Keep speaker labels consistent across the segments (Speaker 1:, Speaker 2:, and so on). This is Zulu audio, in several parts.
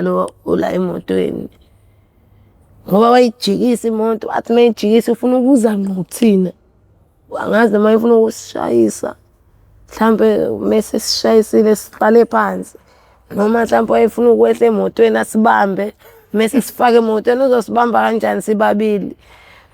Speaker 1: Lo ula emotweni ngoba wayijikisa imoto wathi uma ejikisa ufuna ukuza ngqo kuthina. Angazi noma efuna ukusishayisa mhlampe mese sishayisile siqale phansi noma mhlampe wayefuna ukwehla emotweni asibambe mese sifake emotweni uzosibamba kanjani sibabili.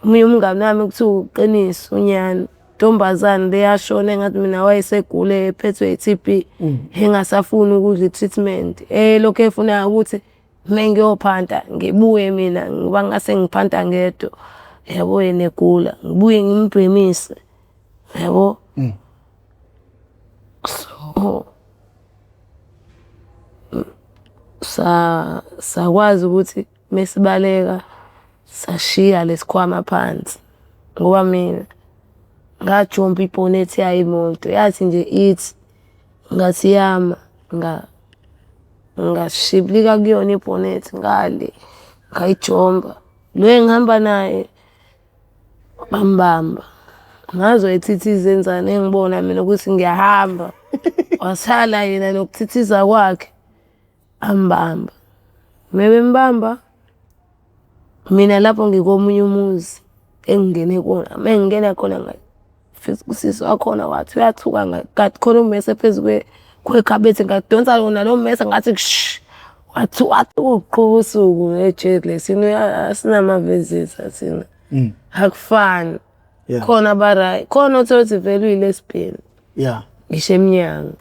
Speaker 1: Omunye umngani wami kuthiwa uqiniso unyana ntombazane le yashona engathi mina wayesegula ephethwe i-T_B engasafuni ukudla i-treatment elokhu efuna ukuthi mengiyophanta ngibuye mina ngoba ngase ngiphanta ngedwa yabo yena egula ngibuye ngimbhemise yabo. So sakwazi ukuthi mesibaleka sashiya lesikhwama phansi ngoba mina ngajomba ibhonethi yayo imoto yathi nje ithi ngathi yama ngashibilika kuyona ibhonethi ngale ngayijomba. Lo engihamba naye bambamba ngazo ethithiza enzani engibona mina ukuthi ngiyahamba wasala yena nokuthithiza kwakhe ambamba. Mebembamba mina lapho ngikomunye umuzi engingene kuwona, uma ngingena khona usisi wakhona wathi uyathuka kanti khona ummese phezu kwekhabethe ngadonsa wona lo mmese ngathi kush wathi wathi uqhuba usuku ngejele lesina asinamavizitha thina. Akufani. Khona abarayi khona othola ukuthi vele uyi-lesbian. Ngisho emnyango.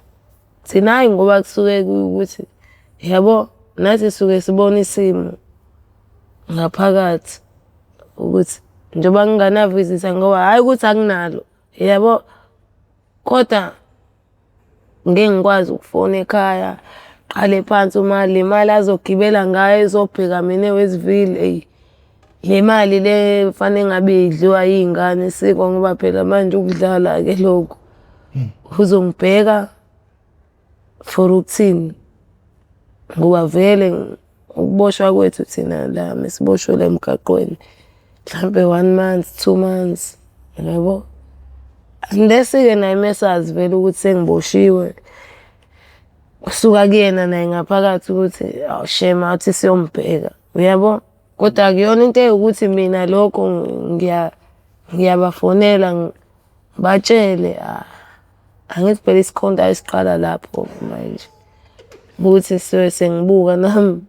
Speaker 1: Thina hhayi ngoba kusuke kuwukuthi yabo nathi suke sibona isimo ngaphakathi ukuthi njengoba nginganavizitha ngoba hhayi ukuthi anginalo yabo kodwa ngeke ngikwazi ukufona ekhaya qale phansi uma le mali azogibela ngayo ezobheka mina eWestville eyi le mali le fanele ngabe idliwa iy'ngane sikwa ngoba phela manje ukudlala-ke lokhu. Uzongibheka for ukuthini ngoba vele ukuboshwa kwethu thina la mesiboshwe la emgaqweni mhlampe one month, 2 months yabo. Unless-ke naye mesazi vele ukuthi sengiboshiwe kusuka kuyena naye ngaphakathi ukuthi awu shame athi siyombheka uyabo. Kodwa akuyona into ewukuthi mina lokho ngiyabafonela ngibatshele angithi phela isikhonta esiqala lapho manje ukuthi suke sengibuka nami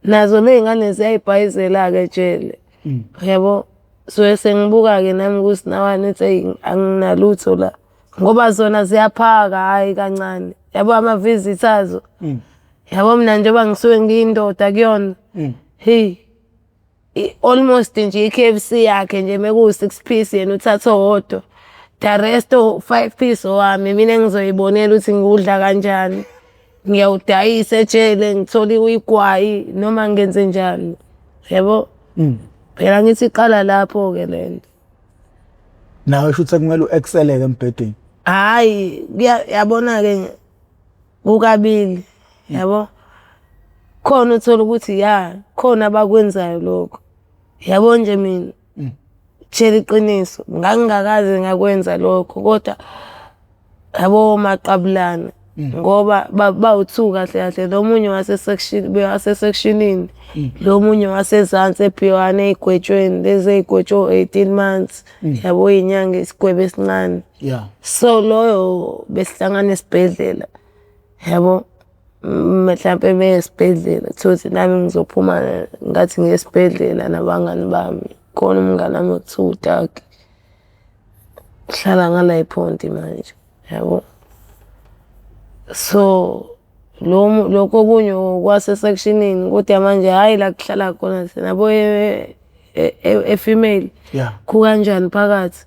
Speaker 1: nazo ley'ngane ziyayibhayizela-ke ejele yabo. Suke sengibuka-ke nami ukuthi nawane ethi eyi anginalutho la ngoba zona ziyaphaka hhayi kancane yabo ama-visits azo. Yabo mina njengoba ngisuke ngiyindoda kuyona heyi almost nje i-K_F_C yakhe nje mekuwu-six piece yena uthatha owodwa. The rest o-five piece owami mina engizoyibonela ukuthi ngiwudla kanjani. Ngiyawudayisa ejele ngithole igwayi noma ngenze njani yabo. Phela ngithi iqala lapho-ke le nto.
Speaker 2: Nawe shuthi sekumele u-excel-ke embhedeni.
Speaker 1: Hhayi yabona-ke kukabili yabo. Khona uthola ukuthi ya khona abakwenzayo lokho. Yabo nje mina tshela iqiniso ngangingakaze ngakwenza lokho kodwa yabo maqabulana ngoba bawu-two kahle kahle lo munye wase-section wase-section-ini lo munye wasezansi eBhiwane ey'gwetshweni lezi ey'gwetshwe o-eighteen months yabo iy'nyanga isigwebo esincane. So loyo besihlangana esibhedlela yabo mhlampe meye esibhedlela tholukuthi nami ngizophuma ngathi ngiya esibhedlela nabangani bami. Khona umngani wami ekuthiwa uTaki uhlala ngala ePhonti manje yabo. So lo lokhu okunye kwase-section-ini kodwa manje hhayi la kuhlala khona thina yabo e-female kukanjani phakathi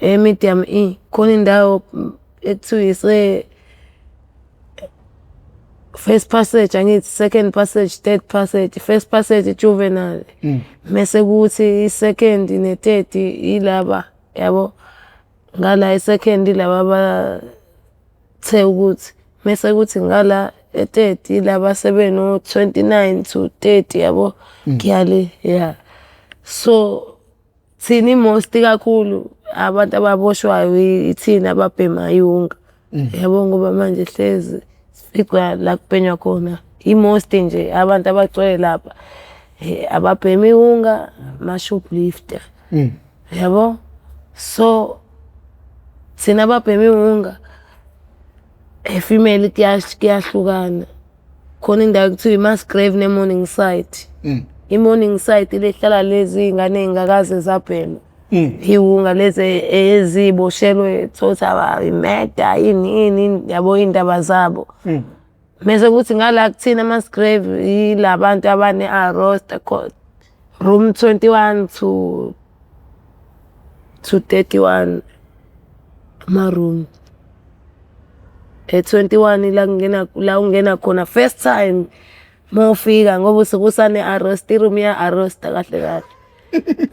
Speaker 1: e-medium E khona indawo ekuthiwa ise first passage angithi second passage third passage first passage juvenile mese kuthi i-second ne-third ilaba yabo ngala i-second ilaba abathe ukuthi mese kuthi ngala e-third ilaba sebeno 29 to 30 yabo kuya le ya. So thina i-most kakhulu abantu ababoshwayo ithina ababhema iwunga yabo ngoba manje hlezi sificwa la kubhenywa khona. I-most nje abantu abagcwele lapha ababhema iwunga, ama-shoplifter. Yabo? So thina ababhema iwunga e-female kuyahlukana. Khona indawo ekuthiwa i-Musgrave ne-Morningside. I-Morningside ile ehlala lezi iy'ngane ey'ngakaze zabhema. Iwunga lezi eziboshelwe tholukuthi imeda yini yini yabo iy'ndaba zabo. Mese kuthi ngala kuthina e-Musgrave yila bantu abane-arosta room 21 to 31 ama-room. E-21 ila kungena la ungena khona first time mawufika ngoba usuke usane-arrest, i-room iya-arrest-a kahle kahle.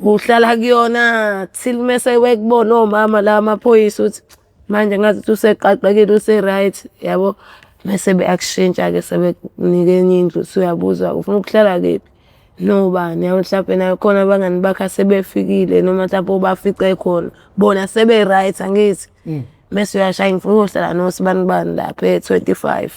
Speaker 1: Uhlala kuyona till mese bekubona omama la amaphoyisa ukuthi manje ngazuthi useqaqekile use-right yabo. Mese beyakushintsha-ke sebekunika enye indlu usuyabuza ufuna ukuhlala kephi nobani yabo mhlampe naye khona abangani bakhe asebefikile noma mhlampe obafice khona bona sebe-right angithi. Mese uyashaya ngifuna ukuyohlala nosibanibani lapha e-25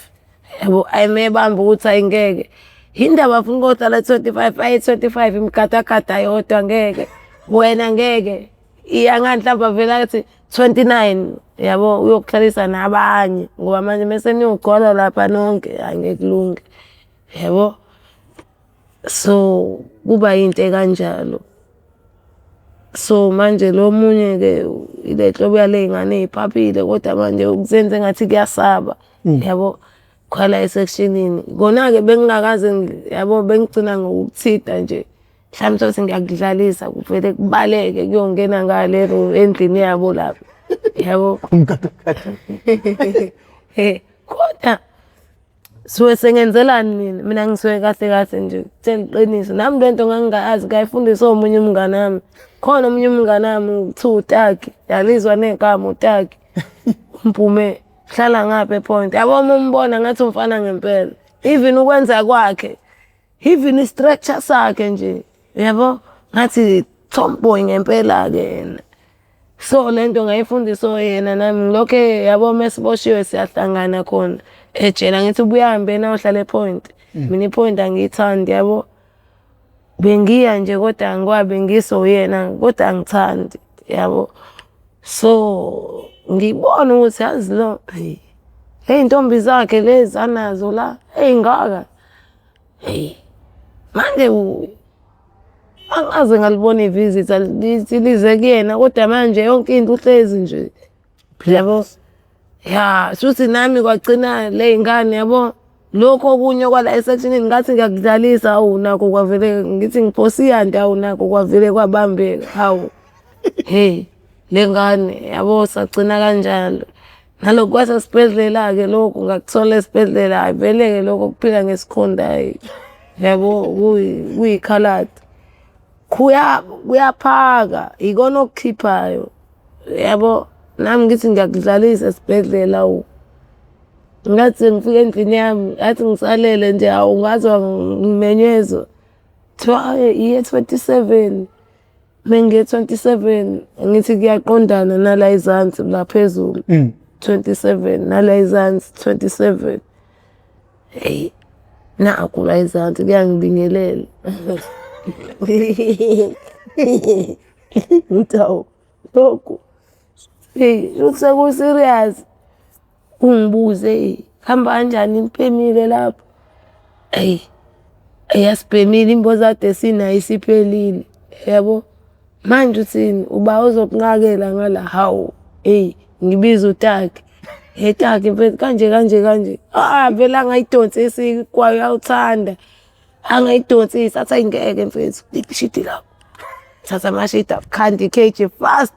Speaker 1: yabo. Ayi mebamba ukuthi ayi ngeke yini ndaba afuna ukuyohlala e-25, ayi e-25 imigadagada yodwa ngeke wena ngeke iya ngani mhlawumbe avele athi 29 yabo uyokuhlalisa nabanye ngoba manje mese niyogcwala lapha nonke angeke kulunge yabo. So kuba yinto ekanjalo. So manje lo munye-ke ile nhlobo yale y'ngane ey'phaphile kodwa manje kuzenza engathi kuyasaba yabo. Khala e-section-ini. Kona-ke bengingakaze yabo bengigcina ngokukuthinta nje mhlawumbe uthole ukuthi ngiyakudlalisa kuvele kubaleke kuyongena ngale endlini yabo lapha yabo. Kodwa suke sengenzelani mina? Mina ngisuke kahle kahle nje kutshela iqiniso nami lento ngangingayazi ngayifundiswa omunye umngani wami. Khona omunye umngani wami kuthiwa uTaki, yalizwa negama uTaki, uMpume uhlala ngapha ePoint. Yabo uma umbona ngathi umfana ngempela, even ukwenza kwakhe, even i-structure sakhe nje yabo ngathi tomboy ngempela-ke yena. So lento ngayifundiswa yena nami ngilokhe yabo mesiboshiwe siyahlangana khona ejele angithi ubuye ahambe yena ayohlala ePoint. Mina iPoint angiyithandi yabo. Bengiya nje kodwa angikwabe ngiswe uyena kodwa angithandi yabo. So ngibona ukuthi yazi lo hhayi ley'ntombi zakhe lezi anazo la ey'ngaka hheyi manje angaze ngalibona i-visitor lithi lize kuyena kodwa manje yonke into uhlezi nje yabo. Ya shuthi nami kwagcina ley'ngane yabo lokhu okunye kwala e-section-ini ngathi ngiyakudlalisa hawu nakho kwavele ngithi ngiphosa iyanda hawu nakho kwavele kwabambeka hawu hhe le ngane yabo sagcina kanjalo. Nalokhu kwasesibhedlela-ke lokhu ngakuthola esibhedlela hhayi vele-ke lokho kuphila ngesikhonda hhayi yabo kuyikhaladi. Kuyaphaka ikona okukhiphayo yabo nami ngithi ngiyakudlalisa esibhedlela hawu. Ngathi sengifika endlini yami ngathi ngisalele nje hawu ngazwa ngimenyezwa kuthiwa iye 27. Mengiye 27 ngithi kuyaqondana nala ezansi la phezulu. 27 nala ezansi 27. Hey nakhu la ezansi kuyangibingelela. Ngithi hawu lokhu hey shuthi seku-serious. Ungibuze hamba kanjani nibhemile lapho? Eyi asibhemile imboza kade sinayo isiphelile yabo. Manje uthini uba ozokunqakela ngala hawu eyi ngibiza uTaki. He Taki mfethu kanje kanje kanje. Ah vele angayidonsisa igwayi uyawuthanda. Angayidonsisa athi ayi ngeke mfethu ishidi lapho. Thatha amashidi akhande i-cage fast.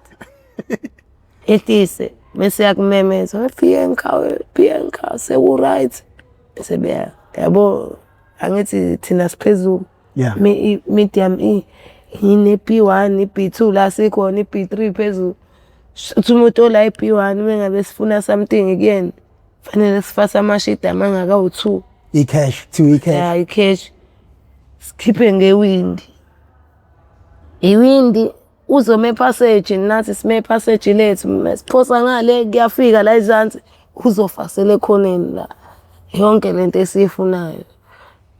Speaker 1: Ehlise bese yakumemeza we Bianca we Bianca seku-right. Bese beya yabo angithi thina siphezulu.
Speaker 2: Yeah.
Speaker 1: Medium E ine-B1 i-B2 la sikhona i-B3 phezulu. Shuthi umuntu ola i-B1 mengabe sifuna something kuyena fanele sifase amashidi amangaka awu-2.
Speaker 2: I-cash, kuthiwa i-cash.
Speaker 1: Ya i-cash. Sikhiphe ngewindi. Iwindi uzoma e-passage nathi sime e-passage lethu siphosa ngale kuyafika la ezansi uzofasela ekhoneni la. Yonke lento esiyifunayo.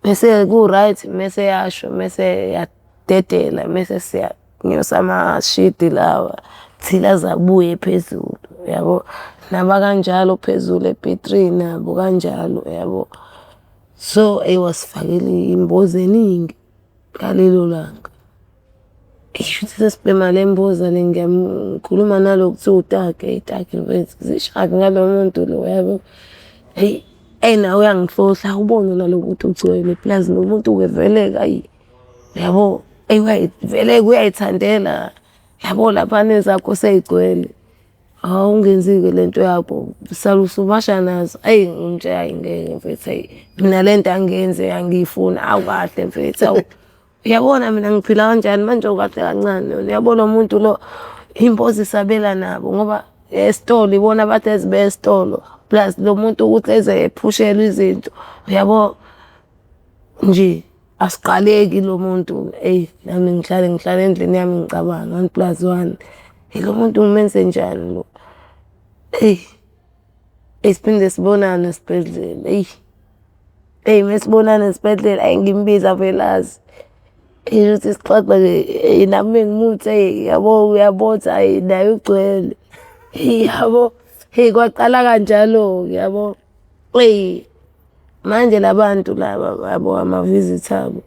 Speaker 1: Mese ku-right, mese eyasho, mese eyadedela, mese siyanyusa amashidi lawa till aze abuye phezulu, uyabo. Nabakanjalo phezulu e-B three nabo kanjalo, uyabo. So, eyi wasifakela iy'mbozi eningi ngalelo langa. Eish shuthi sesibhema le mboza le ngikhuluma nalo kuthiwa uTaki, eyi Taki mfethu zishaphi ngalo muntu lo yabo. Hheyi, eyi nawe uyangihlohla awuboni nalo muntu ugcwele plus lo muntu-ke vele-ke ayi yabo, eyi vele-ke uyay'thandela yabo laphana ezakho sey'gcwele. Awungenzi-ke le nto yakho usale usumasha nazo. Eyi ngimtshela hhayi ngeke mfethu eyi mina le nto angiyenzi angiyifuni, awu kahle mfethu awu. Uyabona mina ngiphila kanjani manje ukahle kancane wena uyabona lo muntu lo iy'mpozi isabela nabo ngoba esitolo ibona abahlezi beya esitolo plus lo muntu ukuthi eze ephushelwe izinto uyabo nje asiqaleki lo muntu eyi nami ngihlale ngihlale endlini yami ngicabanga one plus one eyi lo muntu ngimenze njani lo eyi. Eyi siphinde sibonane esibhedlela eyi. Eyi mesibonana esibhedlela eyi ngimbiza Velase. Eyi uthi sixoxe-ke eyi nami mengimuthi eyi yabo uyabona ukuthi hhayi naye ugcwele. Eyi yabo, eyi kwaqala kanjalo-ke yabo. Eyi manje la bantu laba yabo ama-visit abo,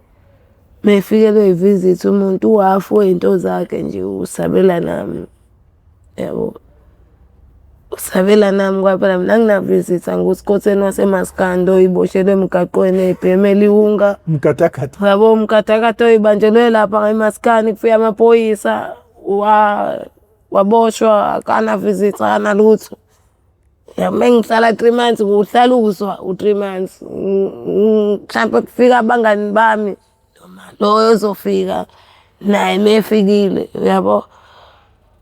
Speaker 1: mefikelwe i-visit umuntu uhhafu wey'nto zakhe nje usabela nami. Yabo. Usabela nami ngoba phela mina angina-visitor ngiwusikhotheni wasemaskandi oyiboshelwe emgaqweni ey'bhemela iwunga.
Speaker 2: Umgadagada.
Speaker 1: Yabo umgadagada oyibanjelwe lapha emaskandi kufika amaphoyisa waboshwa akana-visitor akanalutho. Uma ngihlala 3 months uhlala uzwa u-3 months. Mhlampe kufika abangani bami noma loyo ozofika naye uma efikile uyabo.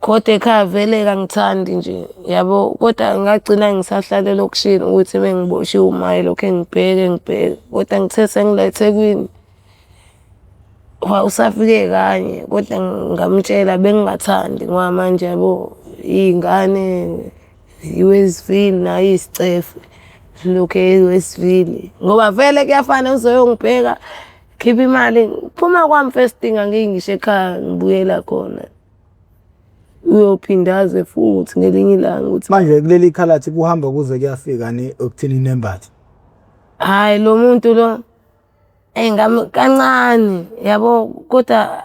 Speaker 1: Kodwa ekhaya vele kangithandi nje yabo, kodwa ngagcina ngisahlala elokishini ukuthi uma ngiboshiwe uma elokhu engibheka engibheka, kodwa ngithe sengila eThekwini usafike kanye kodwa ngamtshela bengingathandi ngoba manje yabo iy'ngane i-Westville nayo iyisicefe lokhu e-Westville ngoba vele kuyafana uzoyongibheka khipha imali phuma kwami first thing angiyi ngisho ekhaya ngibuyela khona uyophinda aze futhi ngelinye ilanga ukuthi
Speaker 2: Manje kuleli khalathi kuhamba kuze kuyafika ni ekuthini nembathe.
Speaker 1: Hhayi lo muntu lo eyi kancane yabo kodwa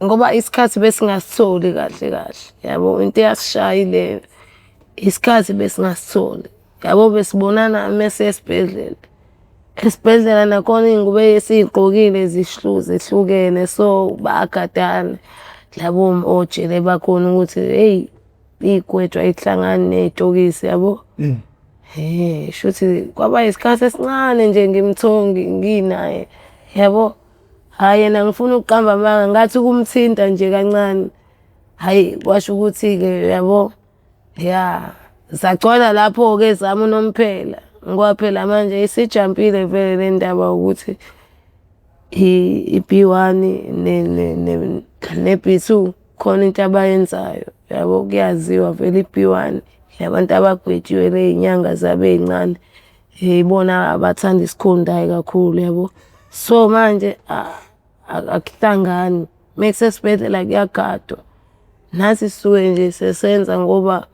Speaker 1: ngoba isikhathi besingasitholi kahle kahle yabo into eyasishaya ileyo isikhathi besingasitholi yabo besibonana mese esibhedlela. Esibhedlela nakhona iy'ngubo esiy'gqokile zehlukene so bayagadana labo ojele bakhona ukuthi hheyi iy'gwetshwa ay'hlangani ney'tokisi yabo. Hhe shuthi kwaba isikhathi esincane nje nginaye yabo. Hhayi yena angifuni ukuqamba amanga ngathi ukumthinta nje kancane, hhayi kwasho ukuthi-ke yabo ya zagcwala lapho-ke ezami unomphela ngoba phela manje isijampile vele le ndaba ukuthi i-B one ne-B two khona into abayenzayo yabo kuyaziwa vele i-B one yabantu abagwetshiwe bey'nyanga zabo ey'ncane. Yibona abathanda isikhondayi kakhulu yabo. So manje akuhlangani, uma kusesibhedlela kuyagadwa. Nathi sisuke nje sesenza ngoba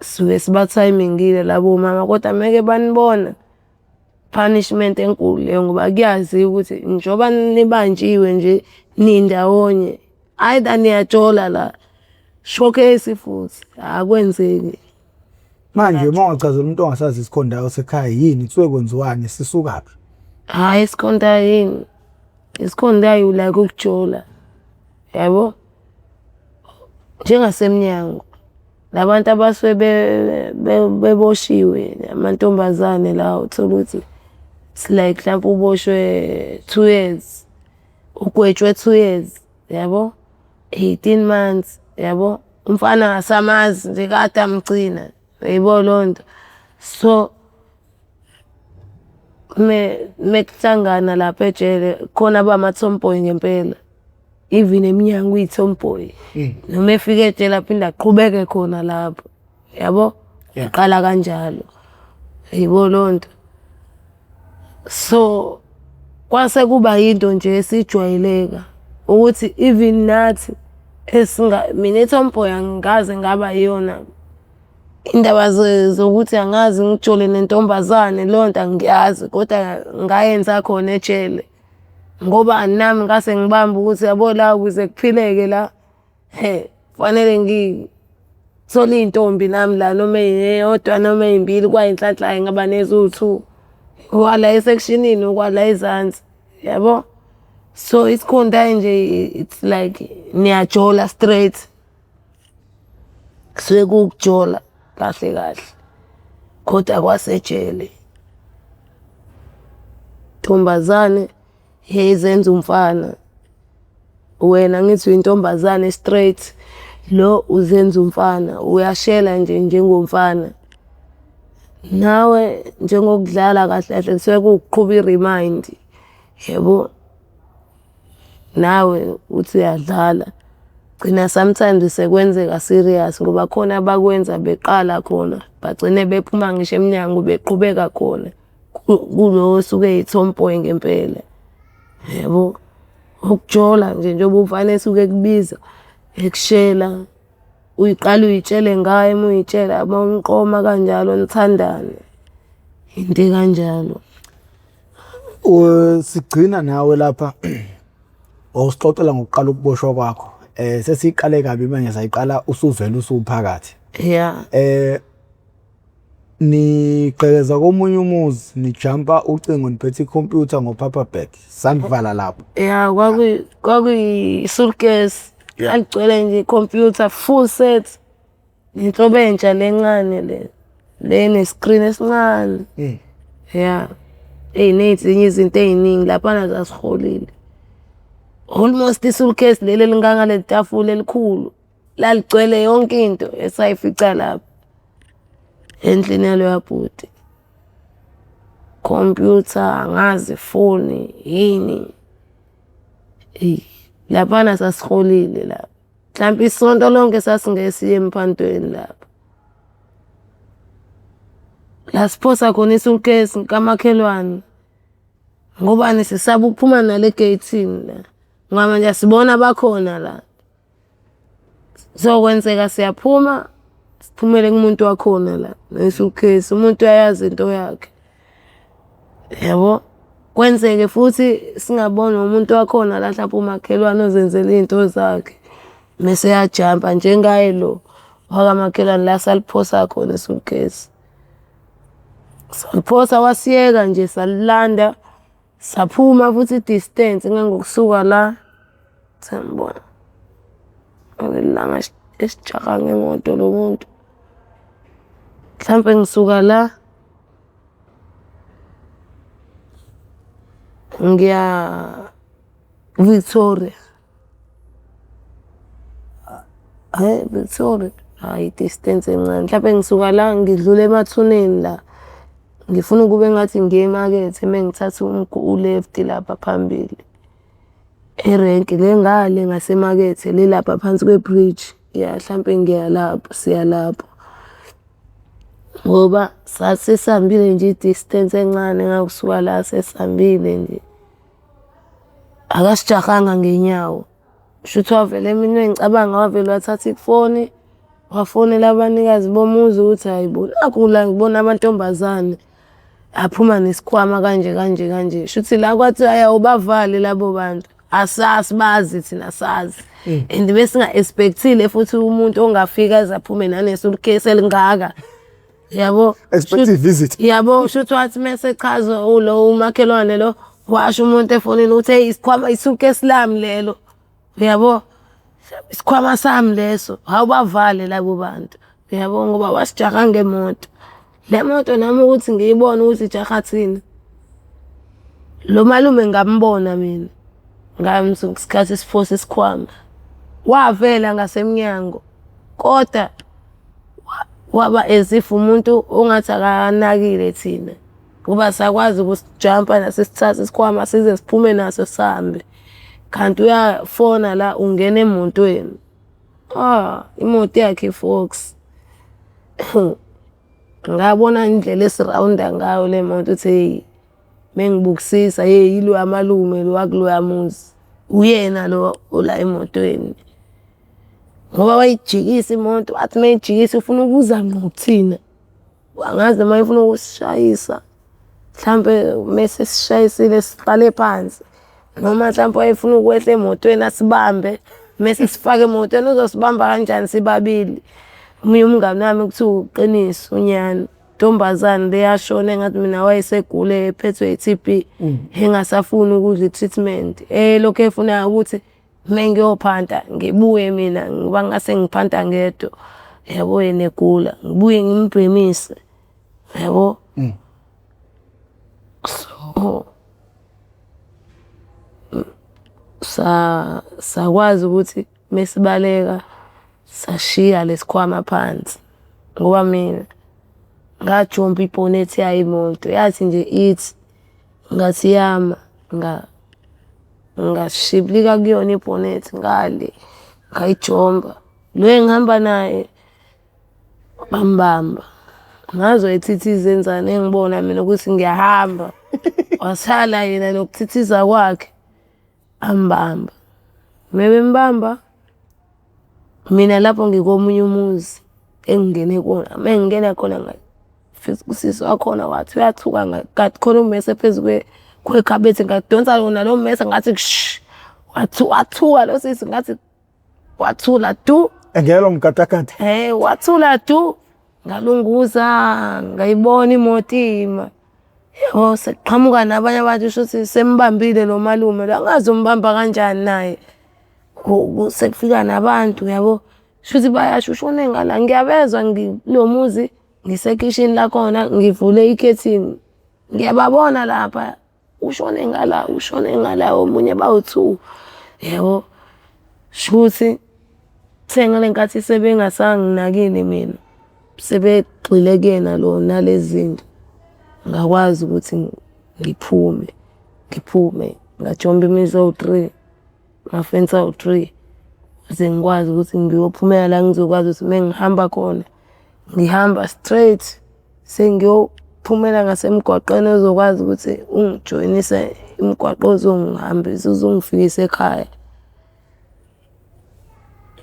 Speaker 1: sisuke sibathayimingile labo mama kodwa meke banibona, punishment enkulu leyo ngoba kuyaziwa ukuthi njengoba nibanjiwe nje nindawonye, either niyajola la, showcase futhi akwenzeki.
Speaker 2: Manje uma ungachazela umuntu ongasazi isikhondayo sekhaya yini kusuke kwenziwani sisukaphi?
Speaker 1: Hhayi isikhondayo yini? Isikhondayo like ukujola yabo, njengasemnyango la bantu abasuke beboshiwe amantombazane lawa uthole ukuthi it's like mhlampe uboshwe 2 years, ugwetshwe 2 years yabo, 18 months yabo. Umfana akasamazi nje kade amgcina uyayibona leyo nto. So mekuhlangana lapha ejele khona abama-tomboy ngempela, even emnyango uyi-tomboy. Noma efika ejele aphinde aqhubeke khona lapho yabo, yaqala kanjalo, uyayibona leyo nto. So. Kwase kuba yinto nje esijwayeleka ukuthi even nathi mina i-tomboy angikaze ngaba yiyona. Iy'ndaba zokuthi angazi ngijole nentombazane leyo nto angiyazi kodwa ngayenza khona ejele ngoba nami ngase ngibamba ukuthi yabo la ukuze kuphileke la, hhe kufanele ngithole iy'ntombi nami la noma eyodwa noma ey'mbili kwayinhlanhla-ke ngaba neziwu-two. Okwala esekshinini okwala ezansi, yabo? So isikhonda nje it's like niyajola straight. Kusuke kuwukujola kahle kahle kodwa kwasejele. Ntombazane yayizenza umfana, wena angithi uyintombazane straight, lo uzenza umfana, uyashela nje njengomfana. Nawe njengokudlala kahle kahle kusuke kuwukuqhuba i-remind, yabo? Nawe uthi uyadlala, gcina sometimes sekwenzeka serious ngoba khona abakwenza beqala khona, bagcine bephuma ngisho emnyango beqhubeka khona kulo osuke eyi-tomboy ngempela, yabo? Ukujola nje njengoba umfana esuke ekubiza ekushela, uyiqale uy'tshele ngaye uma uy'tshela uma umqoma kanjalo nithandane, into ekanjalo.
Speaker 2: Sigcina nawe lapha wawusixoxela ngokuqala ukuboshwa kwakho. Sesiyiqale kabi manje sayiqala usuvele usuphakathi.
Speaker 1: Ya.
Speaker 2: Nigqekeza komunye umuzi nijampa ucingo niphethe ikhompyutha ngo-paper bag sanivala lapho.
Speaker 1: Ya kwakuyi-suitcase aligcwele nje ikhompyutha full set. Nenhlobo entsha le encane le, le ene-screen esincane. Ya, eyi nezinye izinto ey'ningi laphana sasiholile. Almost i-suitcase leli elingangaleli tafula elikhulu laligcwele yonke into esayifica lapho endlini yaloya bhuti. Khompyutha, angazi ifoni, yini. Eyi, laphana sasiholile lapha. Mhlampe isonto lonke sasingeke siye emphantweni lapha. La siphosa khona i-suitcase kamakhelwane ngobani sisaba ukuphuma nale egeyithini la ngoba manje sibona bakhona la. Sokwenzeka siyaphuma siphumele kumuntu wakhona la ne-suitcase, umuntu uyayazi into yakhe. Yabo? Kwenzeke futhi singaboni umuntu wakhona la hlampe umakhelwane ozenzela iy'nto zakhe mese eyajampa njengaye lo wakamakhelwane la saliphosa khona i-suitcase. Saliphosa wasiyeka nje salilanda saphuma futhi i-distance engangokusuka la sengibona ngaleli langa esijaha ngemoto lo muntu. Mhlampe ngisuka la ngiya Victoria. Hhayi Victoria, hhayi i-distance encane. Mhlampe ngisuka la ngidlula emathuneni la, ngifuna ukube engathi ngiya emakethe mengithatha u-left lapha phambili. Erenki le ngale ngasemakethe le lapha phansi kwe-bridge. Ya hlampe ngiya lapho, siya lapho. Ngoba sasesihambile nje i-distance encane ngakusuka la sesihambile nje. Akasijahanga ngenyawo, shuthi wavele mina engicabanga wavele wathatha ifoni wafonela abanikazi bomuzi ukuthi hhayi bo nakhu la ngibona amantombazane aphuma nesikhwama kanje kanje kanje. Shuthi la kwathiwa hhayi awubavali labo bantu, asasibazi thina asazi and besinga-expect-ile futhi umuntu ongafika aze aphume nane-suitcase elingaka. Yabo.
Speaker 2: Expect i-visit.
Speaker 1: Yabo shuthi wathi mese echaza ulo umakhelwane lo washo umuntu efonini ukuthi hey isikhwama i-suitcase lami lelo. Uyabo? Isikhwama sami leso. Hawu bavale labo bantu. Uyabo ngoba wasijaha ngemoto. Le moto nami ukuthi ngiyibone ukuthi ijaha thina. Lo malume ngambona mina. Ngesikhathi siphosa isikhwama. Wavela ngasemnyango kodwa waba as if umuntu ongathi akanakile thina ngoba sakwazi ukusijampa nasisithathe isikhwama size siphume naso sihambe. Kanti uyafona la ungena emotweni. Ah, imoto yakhe i-Fox. Ngabona indlela esirawunda ngayo le moto ukuthi hheyi. Mengibukisisa hheyi yiloya malume lo wakuloya muzi, uyena lo ola emotweni. Ngoba wayijikisa imoto, wathi uma eyijikisa ufuna ukuza ngqo kuthina. Angazi noma wayefuna ukusishayisa, mhlampe mese esishayisile siqale phansi noma mhlampe wayefuna ukwehla emotweni asibambe mese esifaka emotweni. Uzosibamba kanjani sibabili? Omunye umngani wami kuthiwa uQiniso unyane. Ntombazane le yashona engathi mina wayesegula ephethwe i-T_B engasafuni ukudla i-treatment, elokhu efuna ukuthi uma ngiyophanta ngibuye mina ngoba ngase ngiphanta ngedwa, yabo yena egula, ngibuye ngimbhemise, yabo. So, sakwazi ukuthi mesibaleka sashiya lesikhwama phansi ngoba mina ngajomba ibhonethi yayo imoto yathi nje ithi ngathi yama ngashibilika kuyona ibhonethi ngale ngayijomba. Lo engihamba naye bambamba ngazo ethithiza enzani engibona mina ukuthi ngiyahamba wasala yena nokuthithiza kwakhe ambamba. Mebembamba mina lapho ngikomunye umuzi engingene kuwona, uma ngingena khona ngafika usisi wakhona wathi uyathuka kanti khona ummese phezu kwekhabethe ngadonsa wona lo mmese ngathi kush, wathuka lo sisi ngathi wathula du.
Speaker 2: Engelo mgadagada.
Speaker 1: Eh, wathula du. Ngalunguza ngayibona imoto ima. Yabo sekuqhamuka nabanye abantu shuthi sembambile lo malume lo angazi umbamba kanjani naye. Sekufika nabantu yabo, shuthi bayasho ushone ngala ngiyabezwa ngikulo muzi ngisekhishini lakhona ngivule ikhethini ngiyababona lapha ushone ngala ushone ngala omunye bawu-two yabo. Shuthi kuthe ngale nkathi sebengasanginakile mina sebegxile kuyena lo nalezi zinto ngakwazi ukuthi ngiphume ngiphume ngajomba imizi ewu-three. Amafensi awu-three ukuze ngikwazi ukuthi ngiyophumela la ngizokwazi ukuthi uma ngihamba khona ngihamba straight sengiyophumela ngasemgwaqeni ozokwazi ukuthi ungijoyinise umgwaqo ozongihambisa uzongifikisa ekhaya.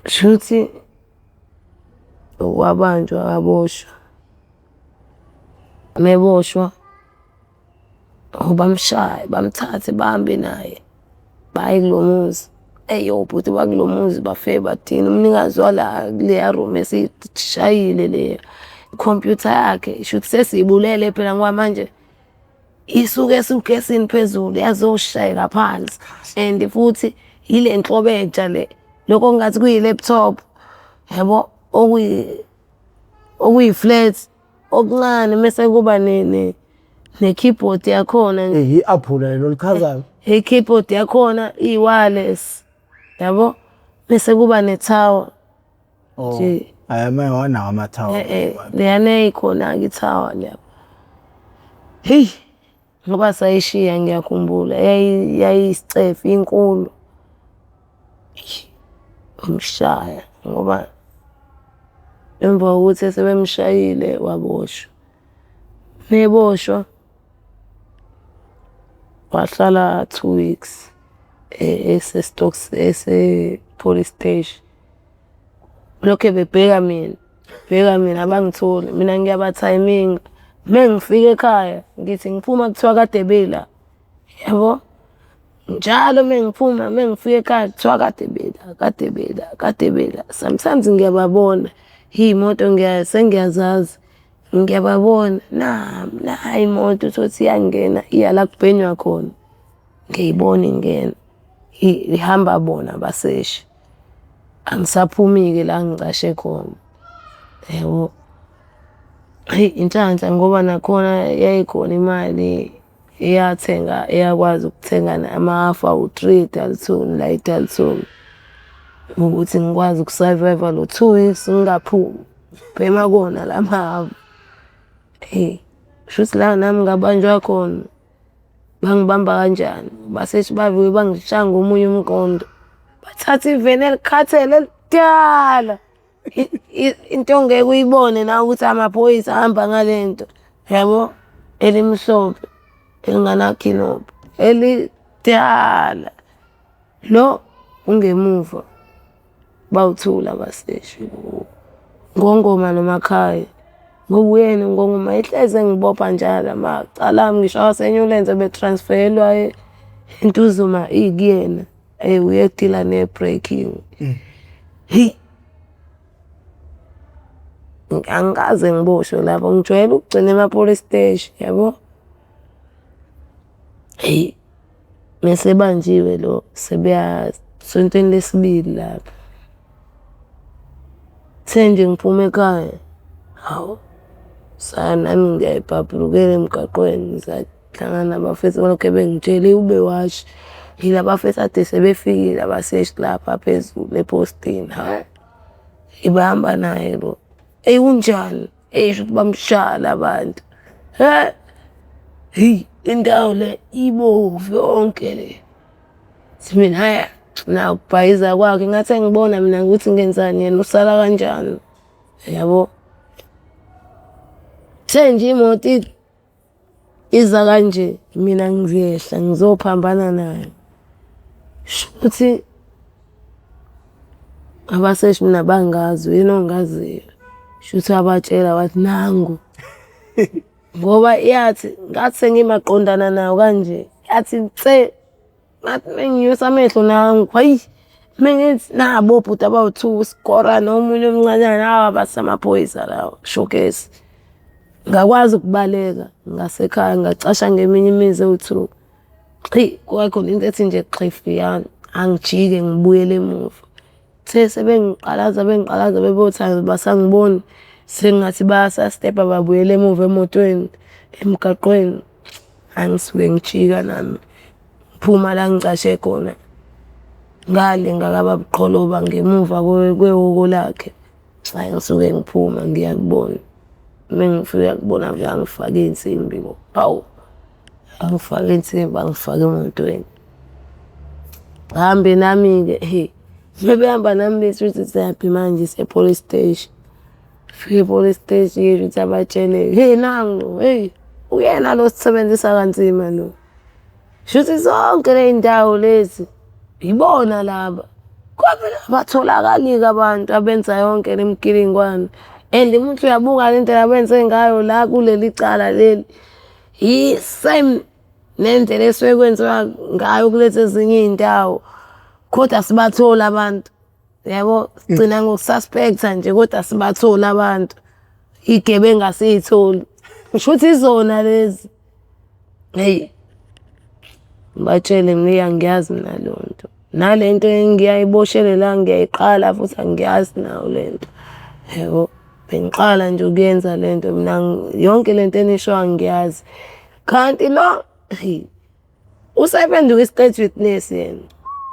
Speaker 1: Shuthi wabanjwa waboshwa, uma eboshwa Bamshaye, bamthathe bahambe naye baye kulo muzi. Eyi obhuti bakulo muzi bafike bathini, umnikazi wala kuleya room esiyishayile leya, ikhompyutha yakhe shuthi sesiyibulele phela ngoba manje isuke esukhesini phezulu yazoshayeka phansi and futhi yile nhlobo entsha le, lokho okungathi kuyi-laptop yabo okuyi-flat. Okuncane mese kuba ne-keyboard yakhona.
Speaker 2: I-aphula lelo olichazayo.
Speaker 1: I-keyboard yakhona iyi-wireless yabo, mese kuba ne-tower
Speaker 2: oh, nje. Hhayi manje wanawo ama-tower.
Speaker 1: Eh, leyana eyikhona-ke i-tower leya. Hheyi. Ngoba sayishiya ngiyakhumbula yayiyisicefe inkulu. Bamshaya ngoba emva kokuthi sebemshayile waboshwa. Meboshwa wahlala 2 weeks ese-police steshi. Lokhe bebheka mina, bheka mina abangitholi, mina ngiyabathayiminga. Uma ngifika ekhaya ngithi ngiphuma kuthiwa kade bela, yabo. Njalo uma ngiphuma uma ngifika ekhaya kuthiwa kade bela, kade bela, kade bela. Sometimes ngiyababona, iy'moto sengiyazazi, ngiyababona nayi imoto utholukuthi iyangena iya la kubhenywa khona, ngiyayibona ingena, ihamba bona abaseshi. Angisaphumi-ke la ngicashe khona, yabo. Hheyi inhlanhla ngoba nakhona yayikhona imali eyathenga eyakwazi ukuthenga ama-half awu-three eDalton la eDalton. Ukuthi ngikwazi uku-survive-a lo 2 weeks ngingaphumi, ngibhema kona la ma-half. Eyi shuthi la nami ngabanjwa khona. Bangibamba kanjani? Basethi bavuke bangishaya ngomunye umqondo. Bathatha iveni elikhathele elidala. Into ongeke uyibone nawe ukuthi amaphoyisa ahamba ngale nto, yabo, elimhlophe. Elinganakinobho elidala. Lo ungemuva bawuthula abaseshi. Ngongoma noMakhaye. Ngoba uyena uNgongoma ehlezi engibopha njalo amacala ami ngisho awaseNewlands ebetransferelwa eNtuzuma ikuyena. Uye odila ne-breaking. Hheyi angikaze ngiboshwe lapho ngijwayele ukugcina ema-police steshi yabo. Hheyi mese ebanjiwe lo sebeya sontweni lesibili lapho. Kuthe nje ngiphuma ekhaya, hawu nami ngiyayibhabhulukela emgaqweni ngisahlangana nabafethu balokhu bengitshela eyi ube washa. Yila bafethu kade sebefikile abaseshi lapha phezulu ephostini, hhawu bahamba naye lo. Eyi unjani? Eyi shuthi bamshaya la bantu. Hhe, hheyi indawo le ibovu yonke le. Ngithi mina hhayi nakubhayiza kwakhe ngathi engibona mina ukuthi ngenzani yena usala kanjani yabo. Kuthe nje imoto iza kanje mina ngiyehla ngizophambana nayo. Shuthi abaseshi mina bangazi uyena ongaziyo. Shuthi wabatshela wathi nangu. Ngoba yathi ngathi sengimaqondana nayo kanje yathi nse ngathi menginyusa amehlo nangu hayi mengithi nabo obhuti abawu-two uSgora nomunye omncanyana hawa basamaphoyisa lawa showcase. Ngakwazi ukubaleka ngasekhaya ngacasha ngeminye imizi ewu-two. Qhi kwakhona into ethi nje xhifiyana angijike ngibuyele emuva. Kuthe sebengiqalaza bengiqalaza bebothi basangiboni sengathi bayasastebha babuyela emuva emotweni emgaqweni. Angisuke ngijika nami ngiphuma la ngicashe khona ngale ngakababa uQholoba ngemuva kwehhoko lakhe. Hhayi ngisuke ngiphuma ngiya kubona. Uma ngifika kubona nje angifake iy'nsimbi bo, hawu angifake iy'nsimbi angifake emotweni. Ngihambe nami-ke hhe, sebehamba nami bethi shuthi siyaphi manje siye-police steshi. Fike e-police steshi-ke shuthi abatshele, hhe nangu hheyi uyena lo osisebenzisa kanzima lo. Shuthi zonke ley'ndawo lezi yibona laba. Kodwa phela abatholakali-ke abantu abenza yonke le migiringwane and umuntu uyabuka le ndlela abenze ngayo la kuleli cala leli, i-same nendlela esuke kwenziwa ngayo kulezi ezinye iy'ndawo kodwa asibatholi abantu. Yabo, sigcina ngoku-suspect-a nje kodwa asibatholi abantu. Iy'gebengu asiy'tholi. Kusho ukuthi izona lezi. Hheyi, ngibatshele mina angiyazi mina leyo nto. Nale nto engiyayiboshelwe la ngiyayiqala futhi angiyazi nayo le nto. Yabo, bengiqala nje ukuyenza le nto mina yonke le nto enishoyo angiyazi. Kanti lo, hheyi. Usephenduka i-state witness yena.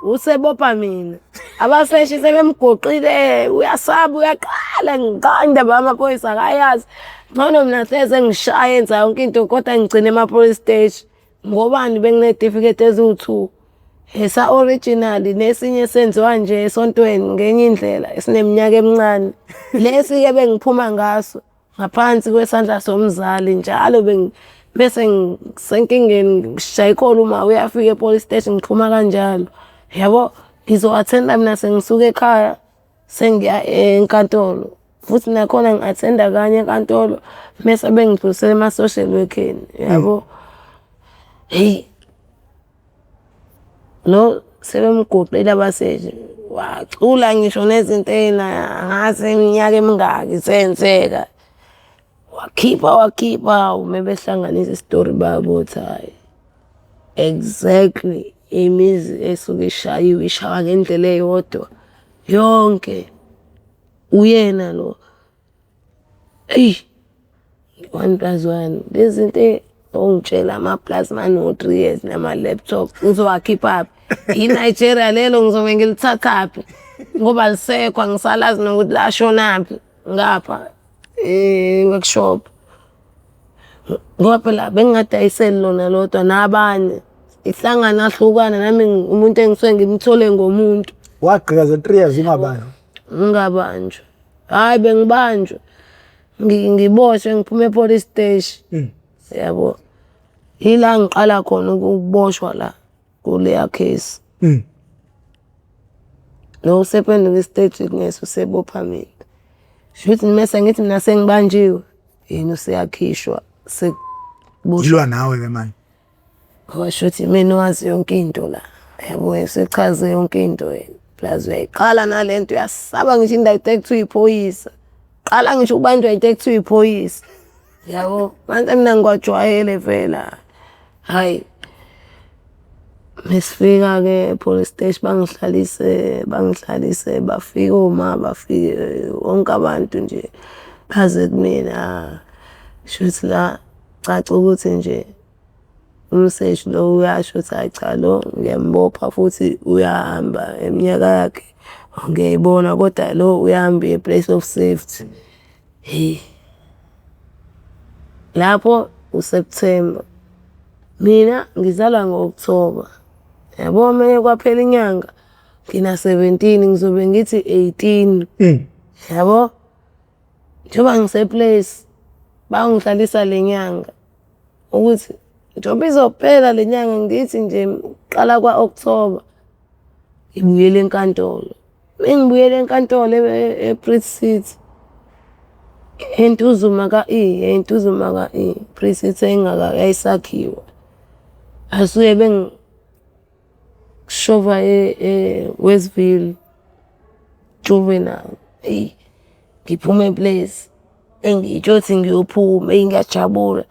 Speaker 1: Usebopha mina. Abaseshi sebemgoqile, uyasaba uyaqala ngiqala indaba yamaphoyisa akayazi. Ngcono mina hleze ngishaya enza yonke into kodwa ngigcine ema-police station. Ngobani benginey'tifiketi eziwu-two. Esa-original nesinye esenziwa nje esontweni ngenye indlela esineminyaka emincane. Lesi-ke bengiphuma ngaso. Ngaphansi kwesandla somzali njalo bese ngisenkingeni ngishaya ikholi uma uyafika e-police station ngiphuma kanjalo. Yabo, ngizo-attend-a mina sengisuka ekhaya sengiya enkantolo futhi nakhona ngi-attend-a kanye enkantolo mese bengidlulisela ema-social work-eni yabo. Hheyi. Lo sebemguqile abaseshi wacula ngisho nezinto angazi iminyaka emingaki zenzeka. Wakhipha wakhipha, hawu uma behlanganisa isitori bayabuthi hhayi exactly imizi esuke ishayiwe ishawa ngendlela eyodwa yonke. Uyena lo. Eyi, one plus one lezi zinto ongitshela ama-plasma no-three years nama-laptop ngizowakhiphaphi? I-Nigeria lelo ngizobe ngilithathaphi? Ngoba alisekho angisalazi nokuthi lashonaphi ngapha e-workshop. Ngoba phela bengingadayiseli lona lodwa nabanye. Ihlangana ahlukana nami umuntu engisuke ngimthole ngomuntu.
Speaker 2: Wagqikaza 3 years ungabanjwa?
Speaker 1: Ngingabanjwa. Hhayi bengibanjwa ngiboshwe ngiphume e-police steshi. Yabo. Ila ngiqala khona ukuboshwa la kuleya case. Lo usephenduka i-state witness usebopha mina. Shuthi mese ngithi mina sengibanjiwe, yena useyakhishwa sekuboshwa.
Speaker 2: Ngilwa nawe-ke manje.
Speaker 1: Ngoba shuthi imina owazi yonke into la. Yabo usechaze yonke into yena. Plus uyayiqala nale nto uyasaba ngisho indawo ekuthiwa iphoyisa. Qala ngisho ukubanjwa into ekuthiwa iphoyisa. Yabo, manje mina ngikwajwayele vela. Hhayi, mesifika-ke e-police steshi bangihlalise, bangihlalise bafike oma, bafike wonke abantu nje baze kumina. Shuthi la caca ukuthi nje umseshi lo uyasho ukuthi hhayi cha lo ngiyambopha futhi uyahamba iminyaka yakhe ngiyayibona kodwa lo uyahamba uye place of safety. Hheyi, lapho uSepthemba, mina ngizalwa ngo-Okthoba. Yabo meke kwaphela inyanga ngina-17 ngizobe ngithi 18. Yabo, njengoba ngise-place bangihlalisa le nyanga ukuthi njengoba izophela le nyanga ngithi nje qala kwa-Okthoba ngibuyele enkantolo. Mengibuyela enkantolo e-Brits City, eNtuzuma ka-E, eNtuzuma ka-E, Brits City yayisakhiwa. Basuke bengishova e-Westville Juvenile, eyi ngiphume e-place engiy'tshela ukuthi ngiyophuma, eyi ngiyajabula.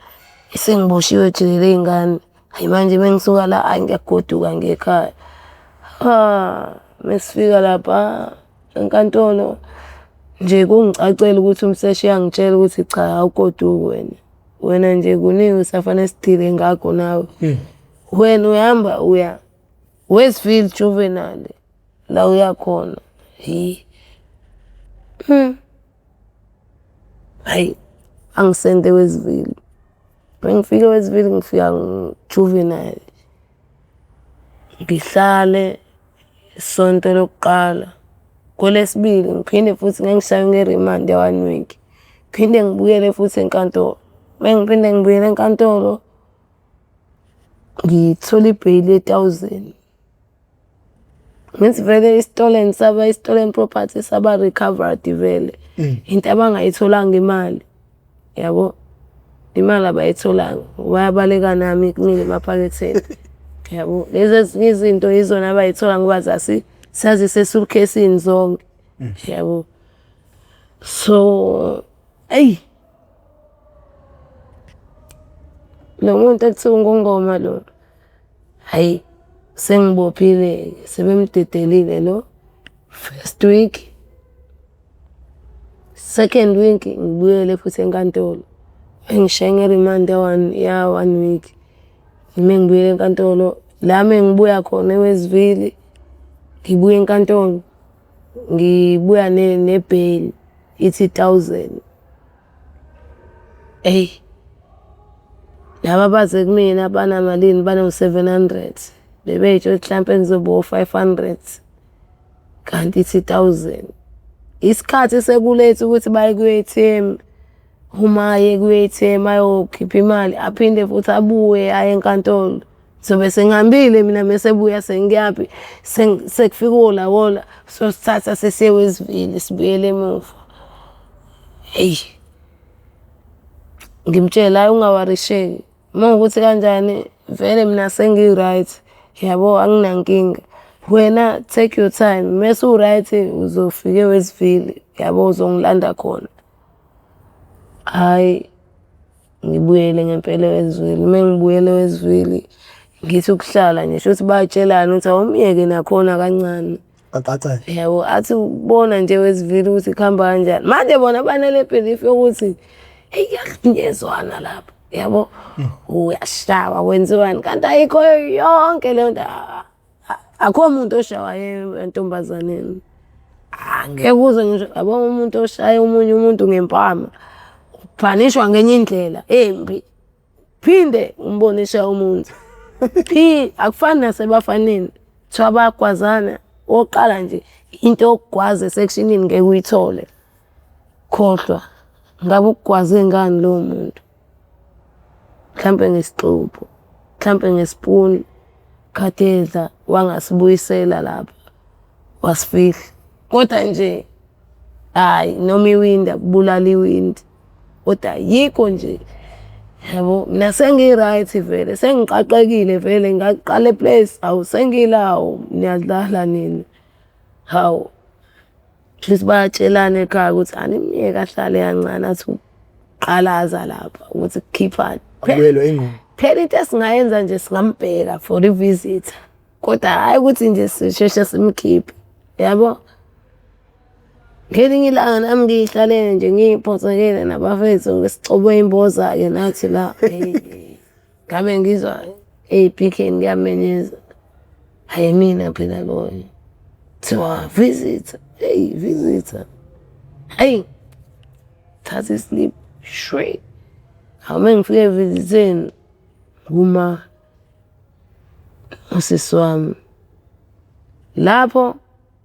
Speaker 1: Sengiboshiwe ejele ley'ngane, hhayi manje mengisuka la hhayi ngiyagoduka ngiye ekhaya. Ha, mesifika lapha enkantolo nje kungicacela ukuthi umseshi uyangitshela ukuthi cha awugoduki wena. Wena nje kuningi kusafanele sidile ngakho nawe. Wena uyahamba uya Westville Juvenile la uya khona. Hhe. Hhayi, angisende eWestville. Mengifika eWestville ngifika juvenile. Ngihlale isonto lokuqala, kwelesibili ngiphinde futhi ngangishaywe nge-remand ya-one week. Ngiphinde ngibuyele futhi enkantolo. Mengiphinde ngibuyele enkantolo, ngithola ibheyili ye-thousand. Ngithi vele i-stolen saba i-stolen property saba recovered vele. Into abangayitholanga imali, yabo. Imali abayitholanga, bayabaleka nami kumina emaphaketheni, yabo. Lezi ezinye izinto yizona abayithola ngoba zazise-suitcase-ini zonke, yabo. So, eyi lo muntu ekuthiwa uNgongoma lo, hhayi sengibophile-ke sebemdedelile lo first week. Second week ngibuyele futhi enkantolo, bangishaye nge-remand ya-one week. Mengibuyela enkantolo, la mengibuya khona eWestville, ngibuya enkantolo ngibuya ne-bail ithi thousand. Eyi, laba abaze kumina banamalini bano-700, bebey'tshela ukuthi hlampe kuzoba o-500 kanti ithi thousand. Isikhathi seku-late ukuthi baye kwi-A_T_M, uma aye kwi-A_T_M ayokhipha imali aphinde futhi abuye aye enkantolo. Ngizobe sengihambile mina mese ebuya sengiyaphi, sekufika uwola wola siyosithatha sesiye eWestville sibuyele emuva. Hheyi, ngimtshele hhayi ungawarisheki, uma kuwukuthi kanjani vele mina sengi-right yabo anginankinga. Wena take your time mese u-right uzofika eWestville yabo uzongilanda khona. Hhayi, ngibuyele ngempela eWestville, uma ngibuyela eWestville ngithi ukuhlala nje shuthi bayatshelana ukuthi awumyeke nakhona kancane.
Speaker 2: Aqaqeke.
Speaker 1: Yabo athi ukubona nje eWestville ukuthi kuhamba kanjani. Manje bona banale belief yokuthi eyi kuyahlukunyezwana lapha, yabo. Uyashawa kwenziwani kanti ayikho yonke leyo nto. Akukho muntu oshawayo entombazaneni. Angeke uze ngisho yabo umuntu oshaya omunye umuntu ngempama uphanishwa ngenye indlela embi. Phinde umbone eshaya umuntu. Phi akufani nasebafaneni kuthiwa bayagwazana okokuqala nje into yokugwaza esekshinini ngeke uyithole. Khohlwa ngabe ukugwaze ngani lowo muntu, mhlampe ngesixubho. mhlampe ngesipuni kade edla wangasibuyisela lapha wasifihla. Kodwa nje hhayi noma iwindi akubulala iwindi kodwa ayikho nje yabo. Mina sengi-right vele sengiqaqekile vele ngaqala e-place hawu sengila hawu niyadlala nina hawu. Shuthi bayatshelana ekhaya ukuthi animyeke ahlale kancane athi ukuqalaza lapha ukuthi kukhiphani.
Speaker 2: Abuyelwe ingqondo.
Speaker 1: Phela into esingayenza nje singambheka for i-visitor kodwa hhayi ukuthi nje sisheshe simkhiphe yabo. Ngelinye ilanga nami ngiyihlalele nje ngiyiphothekele nabafethu sixube imboza-ke nathi la. Ngabe ngizwa ey'phikheni kuyamenyeza, hhayi imina phela loyo. Kuthiwa visitor, eyi visitor, hhayi thatha isliphu shwi. Hawu uma ngifika evizitheni kuma usisi wami. Lapho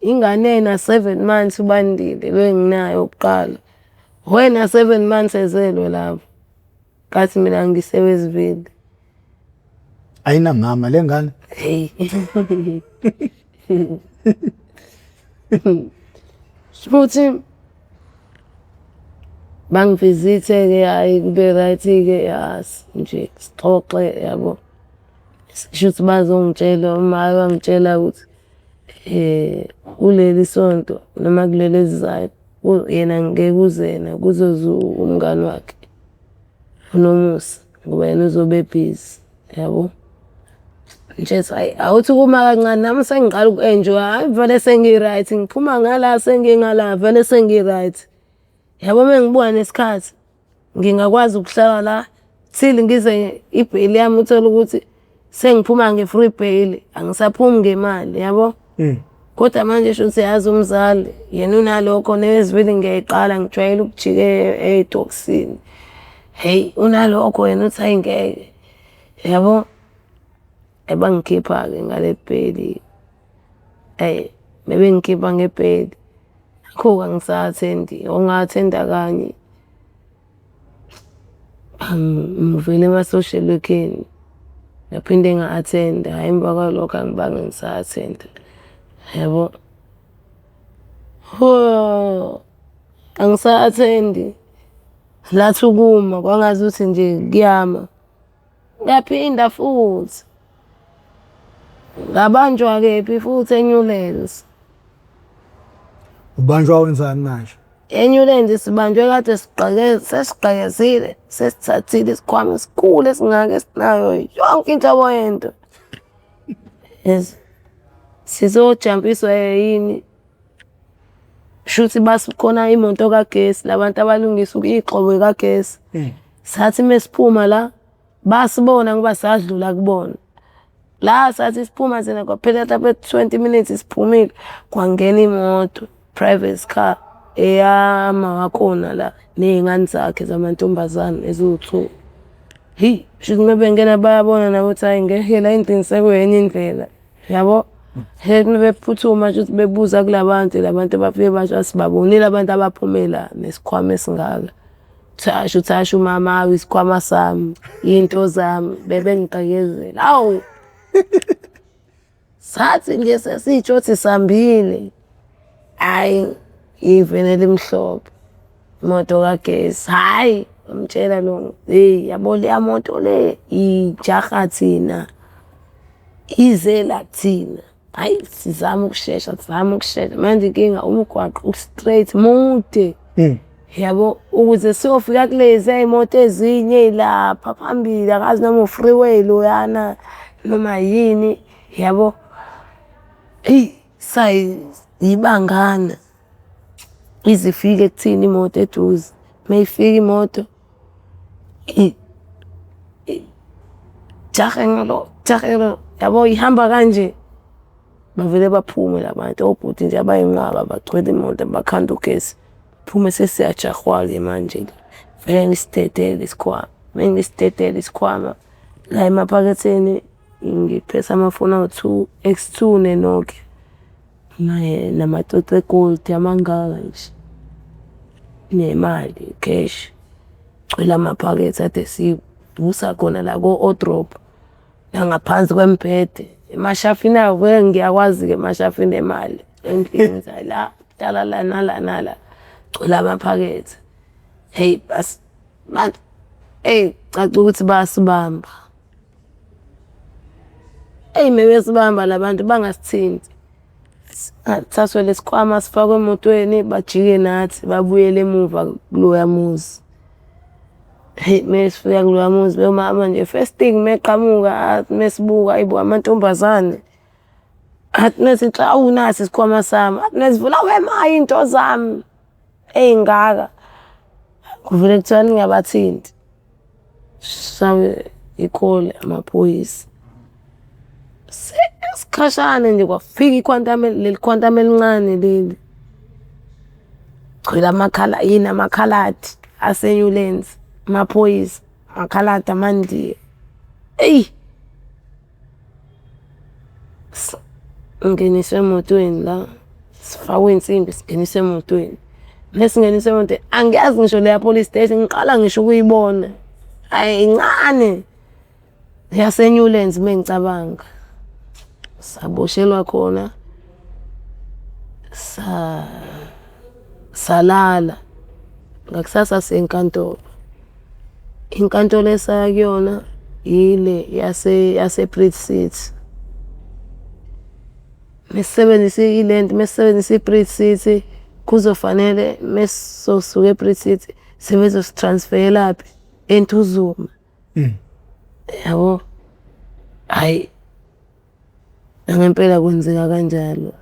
Speaker 1: ingane yayina-7 months uBandile lo enginaye wokuqala. Wayena-7 months ezelwe lapho. Kathi mina ngisewezivile.
Speaker 2: Ayinamama le ngane.
Speaker 1: Hey. Futhi bangivizithe-ke hhayi kube right-ke yazi nje sixoxe yabo. Shuthi bazongitshela uma bangitshela ukuthi kuleli sonto noma kuleli elizayo yena ngeke kuze yena kuzoza umngani wakhe uNomusa ngoba yena uzobe ebhizi yabo. Nje hhayi awuthi ukuma kancane nami sengiqala uku-enjoy-a hhayi vele sengi-right ngiphuma ngala sengingala vele sengi-right. Yabo uma ngibuka nesikhathi ngingakwazi ukuhlala la till ngize ibheyili yami uthole ukuthi sengiphuma nge-free bail angisaphumi ngemali yabo. Kodwa manje shuthi yazi umzali yena unalokho nezivili ngiyayiqala ngijwayele ukujika ey'tokisini. Hheyi unalokho yena uthi hhayi ngeke yabo. Bangikhipha-ke ngale bheyili, eyi mebengikhipha ngebheyili nakho-ke angisa-athendi, nginga-athenda kanye ngivele ema-social work-eni ngaphinde nga-athenda, hhayi emva kwalokho angibange ngisa-athenda yabo. Angisa-athendi lathi ukuma kwangazuthi nje kuyama. Ngaphinda futhi ngabanjwa kephi futhi eNewlands.
Speaker 2: Ubanjwa wenzani manje?
Speaker 1: ENewlands sibanjwe kade sigqeke sesigqekezile sesithathile isikhwama esikhulu esingaka esinayo yonke inhlobo yento. Yes. Sizojampiswa yini? Shuthi basikhona imoto kagesi labantu abalungisa iy'gxobo kagesi. Sathi mesiphuma la basibona ngoba sadlula kubona. La sathi siphuma thina kwaphela mhlampe 20 minutes siphumile kwangena imoto private car eyama wakhona la ney'ngane zakhe zamantombazane eziwu-two. Hheyi shuthi uma bengena bayabona nabo ukuthi hhayi ngeke la endlini sekuyenye indlela yabo. Bephuthuma shuthi bebuza kula bantu, la bantu bafike basho sibabonile abantu abaphume la nesikhwama esingaka. Sasho sasho umama hawu isikhwama sami, iy'nto zami bebengigqekezela. Hawu! Sathi nje sesitsho ukuthi sihambile, hhayi iveni elimhlophe, imoto kagesi, hhayi ngamtshela lo, hheyi yabo leya moto le ijaha thina, ize la kuthina. Hhayi sizame ukushesha, sizame ukushesha manje inkinga umgwaqo u-straight mude. Yabo ukuze siyofika kulezi y'moto ezinye ey'lapha phambili angazi noma u-freeway loyana noma yini yabo. Eyi sayibangana ize ifike kuthina imoto eduze, uma ifika imoto jahe ngalo, jahe ngalo, yabo ihamba kanje. Bavele baphume la bantu obhuti nje abayinqwaba bagcwele imoto bakhanda ugesi. Phume sesiyajahwa-ke manje-ke vele ngisidedele isikhwama, uma ngisidedele isikhwama la emaphaketheni ngiphethe amafoni awu-two, X2 ne-Nokia namatoto egoldi amangaka nje nemali cash. Gcwele amaphakethe ade sivusa khona la ko-Odrop. Nangaphansi kwembhede emashafini abo ngiyakwazi-ke emashafini emali endlini ukuthi hhayi la kuhlala la nala nala gcwele amaphakethe. Hheyi bas eyi caca ukuthi bayasibamba. Eyi mebesibamba la bantu bangasithinti. Thathwe lesikhwama sifakwe emotweni bajike nathi babuyele emuva kuloya muzi. Hheyi mesifika kuloya muzi lo mama nje first thing meqhamuka athi mesibuka hhayi bo amantombazane. Athi mesithi awu nasi isikhwama sami, athi mesivula we ma iy'nto zami ey'ngaka. Kuvele kuthiwa ningabathinti. Sishawe i-call amaphoyisa. Isikhashana nje kwafika ikhwantamu leli khwantamu elincane leli. Gcwele amakhala yini amakhaladi ase-Newlands, amaphoyisa, amakhaladi amaNdiya. Eyi! Nginiswe emotweni la, sifakwe iy'nsimbi singeniswe emotweni. Mesingeniswa emotweni, angiyazi ngisho leya police station, ngiqala ngisho ukuyibona. Hhayi incane yase-Newlands mengicabanga. Saboshelwa khona salala. Ngakusasa siya enkantolo. Inkantolo esaya kuyona ile yase-Bridge City. Mesisebenzise ilento, mesisebenzisa i-Bridge City kuzofanele mesizosuka e-Bridge City sebezosi-transfer-elaphi? eNtuzuma. Yabo, hhayi nangempela kwenzeka kanjalo.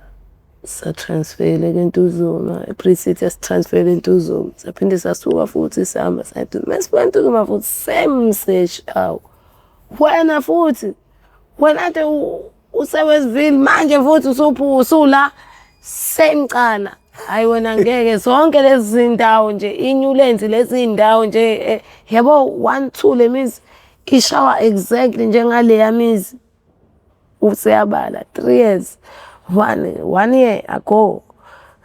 Speaker 1: Sa-transfer-eleka eNtuzuma, e-Bridge City yasi-transfer-ela eNtuzuma. Saphinde sasuka futhi sahamba saya eNtuzuma. Mesifika eNtuzuma futhi same search, awu wena futhi wena kade use-Westville manje futhi usula same cala. Hhayi wena ngeke zonke lezi zindawo nje i-Newlands lezi iy'ndawo nje yabo one two le mizi ishawa exactly njengaleya mizi. Useyabala 3 years, one year ago,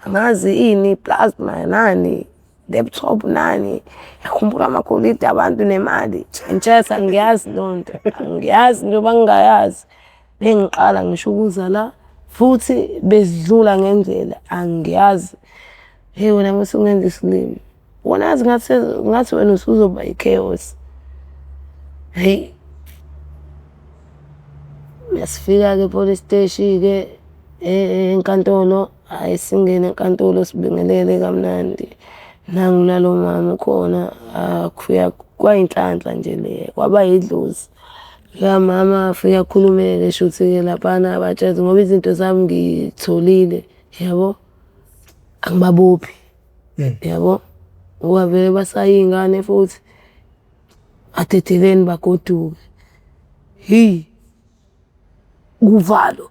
Speaker 1: angazi ini plasma nani, laptop nani, ngiyakhumbula amagolide abantu nemali. Ngitshela angiyazi leyo nto, angiyazi njengoba ngingayazi. Bengiqala ngisho ukuza la futhi besidlula ngendlela angiyazi. Hheyi wena mase ungenza isilima. Wena yazi ngathi ngathi wena usuzoba i-chaos. Hheyi. Masifika-ke e-police steshi-ke enkantolo, hhayi singene enkantolo sibingelele kamnandi. Nangu nalo mama ukhona kufika kwayinhlanhla nje le kwaba yidlozi. Loya mama afike akhulume-ke shuthi-ke laphana abatshele ngoba izinto zami ngiy'tholile yabo, angibabophi yabo ngoba vele basayiy'ngane futhi badedeleni bagoduke. Hheyi uvalo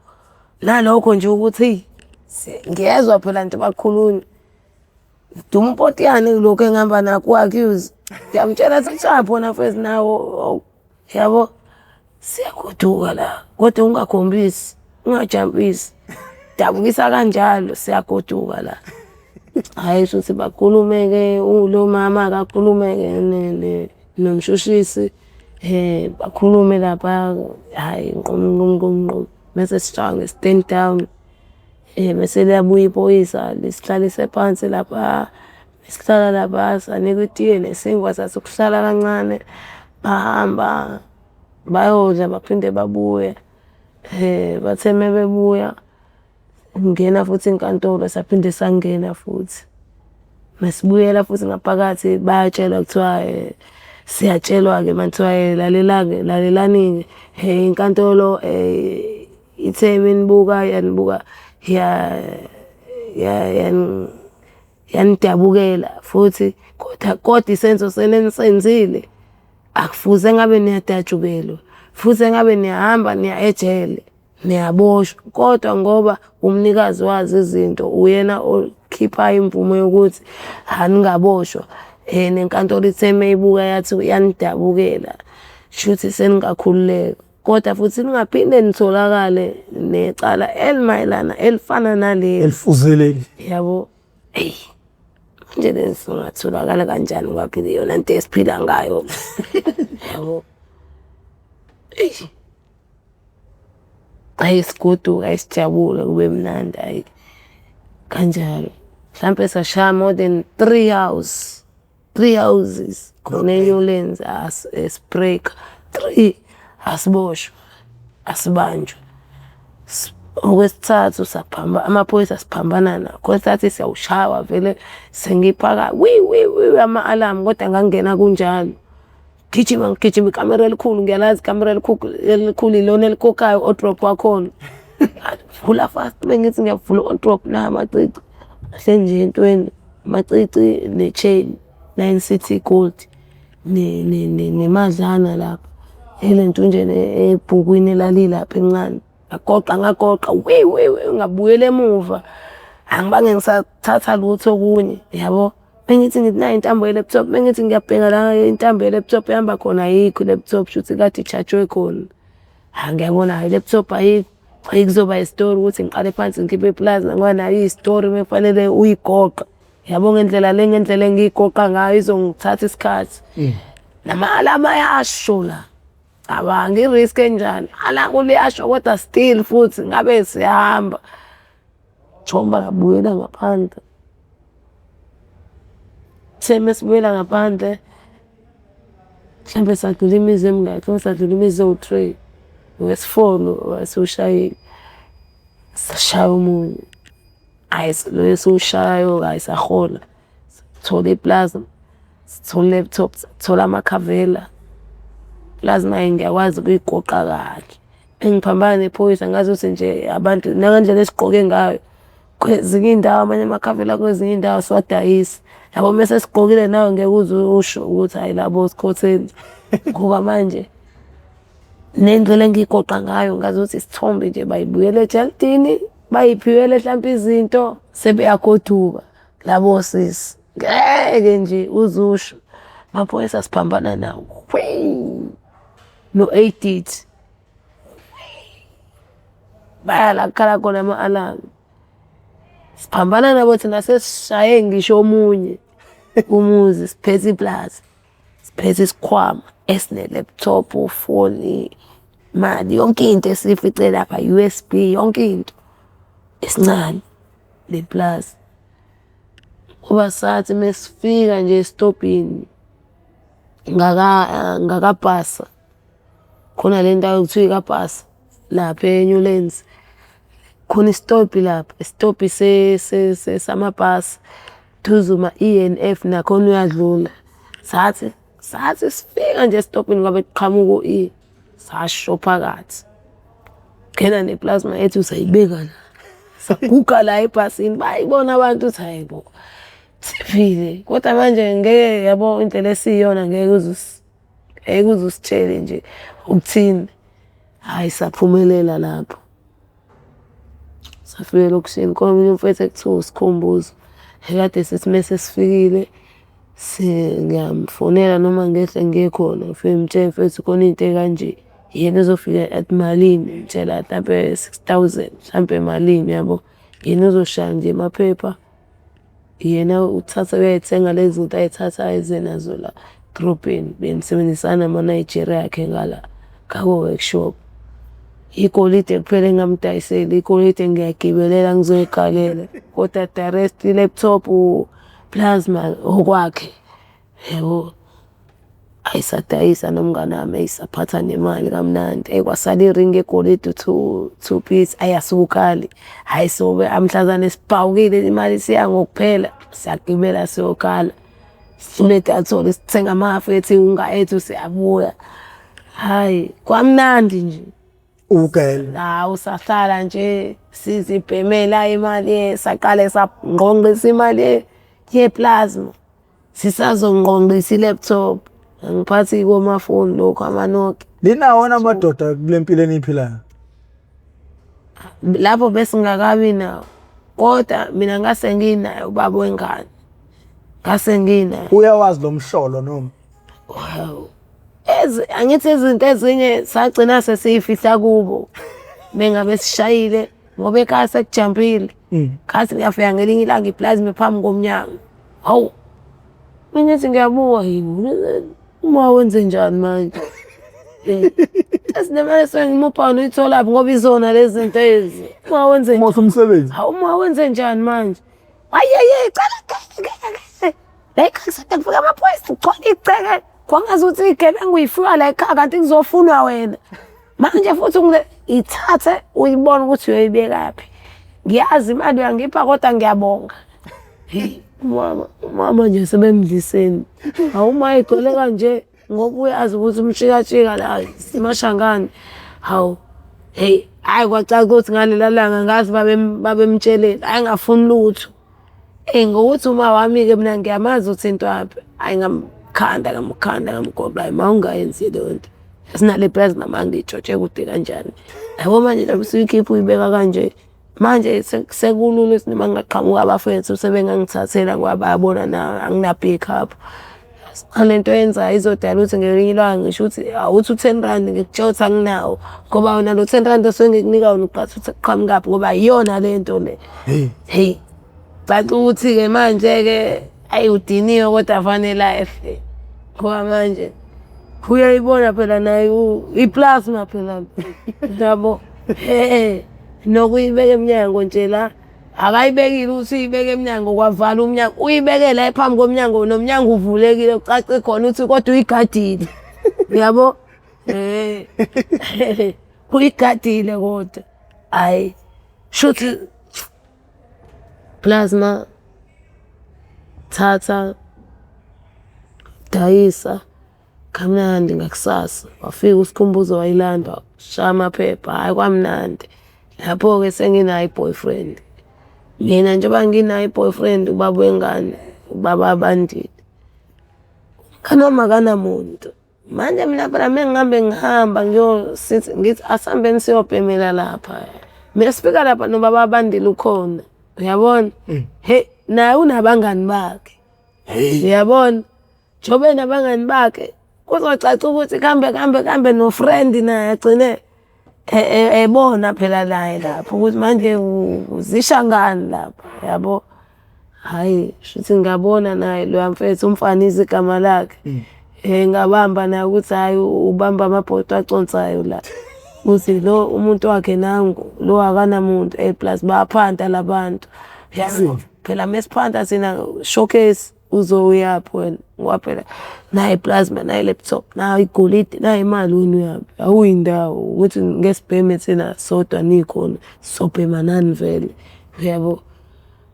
Speaker 1: nalokho nje ukuthi eyi ngiyezwa phela nje bakhulunywa. Duma upotiyane kulokhu engihamba nakho u-accuse. Ngiyamtshela ukuthi shaya phona mfethu nawo yabo siyagoduka la kodwa ungakhombisi ungajampisi dabukisa kanjalo siyagoduka la. Hhayi shuthi bakhulume-ke lo mama akakhulume-ke nomshushisi bakhulume lapha hhayi nqum nqum nqum nqum mese sishaywa nge-stand down. Bese liyabuya iphoyisa lisihlalise phansi lapha, sihlala lapha sanikwa itiye nesinkwa sathi ukuhlala kancane. Bahamba bayodla baphinde babuye. Bathe uma bebuya ngena futhi enkantolo saphinde sangena futhi. Mesibuyela futhi ngaphakathi bayatshelwa kuthiwa siyatshelwa-ke manje kuthiwa lalela-ke lalelani-ke inkantolo ithe menibuka yanibuka yanidabukela futhi kodwa kodwa isenzo senu enisenzile akufuze ngabe niyadatshukelwa futhi engabe niyahamba niya ejele niyaboshwa kodwa ngoba umnikazi wazo izinto uyena okhipha imvume yokuthi aningaboshwa nenkantolo ithe meyibuka yathi yanidabukela shuthi seningakhululeka. Kodwa futhi ningaphinde nitholakale necala elimayelana elifana naleli.
Speaker 2: Elifuze leli.
Speaker 1: Yabo, eyi manje lesi singatholakala kanjani ngoba phela iyona nto esiphila ngayo. Yabo, eyi. Hhayi sigoduke, hhayi sijabule kube mnandi hhayi kanjalo. Mhlampe sashaya more than 3 hours, 3 houses khona eNewlands esibreak 3 asiboshwa, asibanjwa. Okwesithathu saphamba amaphoyisa siphambana nawo. Kwesithathu siyawushawa vele sengiphaka wi wi wi ama-alamu kodwa ngangena kunjalo. Gijima ngigijima ikamero elikhulu ngiyalazi ikamero elikhulu ilona elikhokhayo u-wardrobe wakhona. Vula fast mengithi ngiyavula u-wardrobe nawa amacici ahleli nje entweni amacici ne-chain Lion City Gold nemadlana lapha elentunjeni ebhukwini elalilapha encane. Ngagoqa ngagoqa wi wi wi ngabuyela emuva angibange ngisathatha lutho okunye yabo. Mengithi ngithi nayi intambo ye-laptop, mengithi ngiyabheka la intambo ye-laptop ehamba khona ayikho i-laptop shuthi kade i-charge-we khona. Hhayi ngiyabona hhayi i-laptop ayikho, hhayi kuzoba isitori ukuthi ngiqale phansi ngikhiphe ipulazi ngoba nayo iyisitori uma kufanele uyigoqe. Yabo ngendlela le ngendlela engiyigoqa ngayo izongithatha isikhathi. Nama-alamu ayasho la. Cabanga i-risk enjani, alamu liyasho kodwa still futhi ngabe siyahamba. Jomba ngabuyela ngaphandle. Kuthe mesibuyela ngaphandle, mhlampe sadlula imizi emingaki, mhlampe sadlula imizi ewu-three, owesi-four lo owasewushayile, sashaya omunye. Hhayi lo esiwushayayo-ke hhayi sahola, sathola ipulazi, sathola i-laptop, sathola amakhavela. Ipulazi ngiyakwazi ukuyigoqa kahle. Engiphambana nephoyisa ngazuthi nje abantu nangendlela esigqoke ngayo kwezinye iy'ndawo amanye amakhavela kwezinye iy'ndawo siwadayisa. Yabo mese sigqokile nawe ngeke uze usho ukuthi hhayi labo sikhotheni ngoba manje nendlela engiyigoqa ngayo ngazuthi isithombe nje bayibuyela ejalidini bayiphiwele hlampe izinto sebeyagoduka labo sisi. Ngeke nje uze usho amaphoyisa siphambana nawo no-Edith. Baya la kukhala khona ama-alamu. Siphambana nabo thina sesishaye ngisho omunye umuzi siphethe ipulazi, siphethe isikhwama esine-laptop, ufoni, imali, yonke into esiyifice lapha, U_S_B, yonke into esincane le pulazi. Ngoba sathi mesifika nje esitobhini ngakabhasa khona le ndawo ekuthiwa ikabhasa lapha e-Newlands, khona isitobhi lapha, isitobhi samabhasi Ntuzuma E and F nakhona uyadlula. Sathi sathi sifika nje esitobhini kwabe kuqhamuka u-E, sasho phakathi. Ngena ne-plasma yethu sayibeka la, saguga la ebhasini bayibona abantu ukuthi hhayi bo siphile kodwa manje ngeke yabo indlela esiyiyona ngeke uze ngeke uze usitshele nje ukuthini. Hhayi saphumelela lapho. Safika elokishini khona omunye umfethu ekuthiwa uSikhumbuzo, ekade sithi mese sifikile ngiyamfonela noma ngehle ngiye khona ngifike ngimtshele mfethu khona into ekanje. Yena uzofika athi malini, ngimtshela hlampe 6,000 hlampe malini yabo. Yena uzoshaya nje amaphepha, yena uthatha uyay'thenga lezi zinto ay'thathayo eze nazo la edrobheni. Bengisebenzisana nama-Nigeria akhe ngala ngako-workshop. Igolide kuphela engingamdayiseli, igolide ngiyagibelela ngizoyigalela kodwa the rest i-laptop, plasma okwakhe yabo. Hhayi sadayisa nomngani wami eyi saphatha nemali kamnandi, eyi kwasala iringi yegolide two piece, ayi asiwukhali. Hhayi sobe mhlazane sibhawukile imali isiya ngokuphela siyagibela siyokhala. Sifuna eDathole sithenga amahafu ethu iwunga ethu siyabuya. Hhayi kwamnandi nje.
Speaker 2: Ugele.
Speaker 1: Hawu sahlala nje sizibhemela imali saqale sangqongqisa imali ye-plasma. Sisazongqongqisa i-laptop. Angiphathi komafoni lokhu ama-Nokia.
Speaker 2: Ninawona amadoda kule mpilo eniyiphilayo?
Speaker 1: Lapho besingakabi nawo kodwa mina ngase nginaye ubaba wengane. Ngase nginaye.
Speaker 2: Uyawazi lo mhlolo noma?
Speaker 1: Wow. Angithi izinto ezinye sagcina sesiyifihla kubo. Mengabe sishayile ngoba ekhaya sekujampile. Khathi ngiyafika ngelinye ilanga iplasma phambi komnyango. Hawu. Mina ngithi ngiyabuka yini uma wenze njani manje? Esinemali esengimupha wona uyitholaphi ngoba izona lezi zinto ezi. Uma wenze
Speaker 2: Mosa umsebenzi.
Speaker 1: Hawu uma wenze njani manje? Ayeye cala ke. La ekhaya kusade kufika amaphoyisa kugcwala igceke. Kwangazi ukuthi igebengu uyifika la ekhaya kanti kuzofunwa wena. Manje futhi ngile ithathe uyibone ukuthi uyoyibekaphi. Ngiyazi imali uyangipha kodwa ngiyabonga. Hey, umama, umama nje sebemdliseni. Hawu uma egcwele kanje ngoba uyazi ukuthi umshikashika la simashangane. Hawu, hey, hhayi kwacaca ukuthi ngalela langa ngazi babemtsheleni, hhayi ngafuni lutho. Eyi ngokuthi uma wami-ke mina ngiyamazi ukuthi intwaphi, hhayi ngamkhanda ngamkhanda ngamgoqa, hhayi ma ungayenzi leyo nto. Sinale pulazi noma ngiyitshotshe kude kanjani. Yabo manje lapho usuyikhipha uyibeka kanje. Manje sekulula ukuthi noma kungaqhamuka abafethu sebengangithathela ngoba bayabona na angina-backup. Le nto oyenzayo izodala ukuthi ngelinye ilanga ngisho ukuthi awuthi u-ten rand ngikutshela ukuthi anginawo ngoba wena lo ten rand osuke ngikunika wona uqatha ukuthi kuqhamukaphi ngoba iyona le nto le. Hheyi, caca ukuthi-ke manje-ke ayi udiniwe kodwa fanele afe ngoba manje uyayibona phela naye i-plasma phela yabo. Hhe, nokuyibeka emnyango nje la akayibekile ukuthi uyibeke emnyango kwavala umnyango uyibeke la phambi komnyango nomnyango uvulekile kucace khona ukuthi kodwa uyigadile uyabo eh uyigadile kodwa hayi shuthi plasma thatha dayisa Kamnandi ngakusasa wafika uSikhumbuzo wayilanda washaya amaphepha, hhayi kwamnandi. Lapho-ke senginayo i-boyfriend. Mina njengoba nginayo i-boyfriend ubaba wengane, ubaba kaBandile. Umngani wami akanamuntu. Manje mina phela uma ngihambe ngihamba ngiyosithi ngithi asihambeni siyobhemela lapha. Mesifika lapha nobaba kaBandile ukhona, uyabona? Hheyi naye unabangani bakhe, uyabona? Njengoba enabangani bakhe kuzocaca ukuthi kuhambe kuhambe kuhambe no-friend naye agcine e, e, ebona phela naye lapho ukuthi manje uzisha ngani lapha yabo. Hhayi shuthi ngabona naye loya mfethu umfaniso igama lakhe. Ngabamba naye ukuthi hhayi ubamba amabhodwe aconsayo la. Ukuthi lo umuntu wakhe nangu lo akanamuntu plus bayaphanta la bantu. Phela mesiphanta thina showcase. Uzoyaphi wena ngoba phela nayi i-plasma nayi i-laptop nayi igolide nayi imali wena uyaphi awuyi ndawo ukuthi ngeke sibheme thina sodwa nikhona sobhema nani vele uyabo.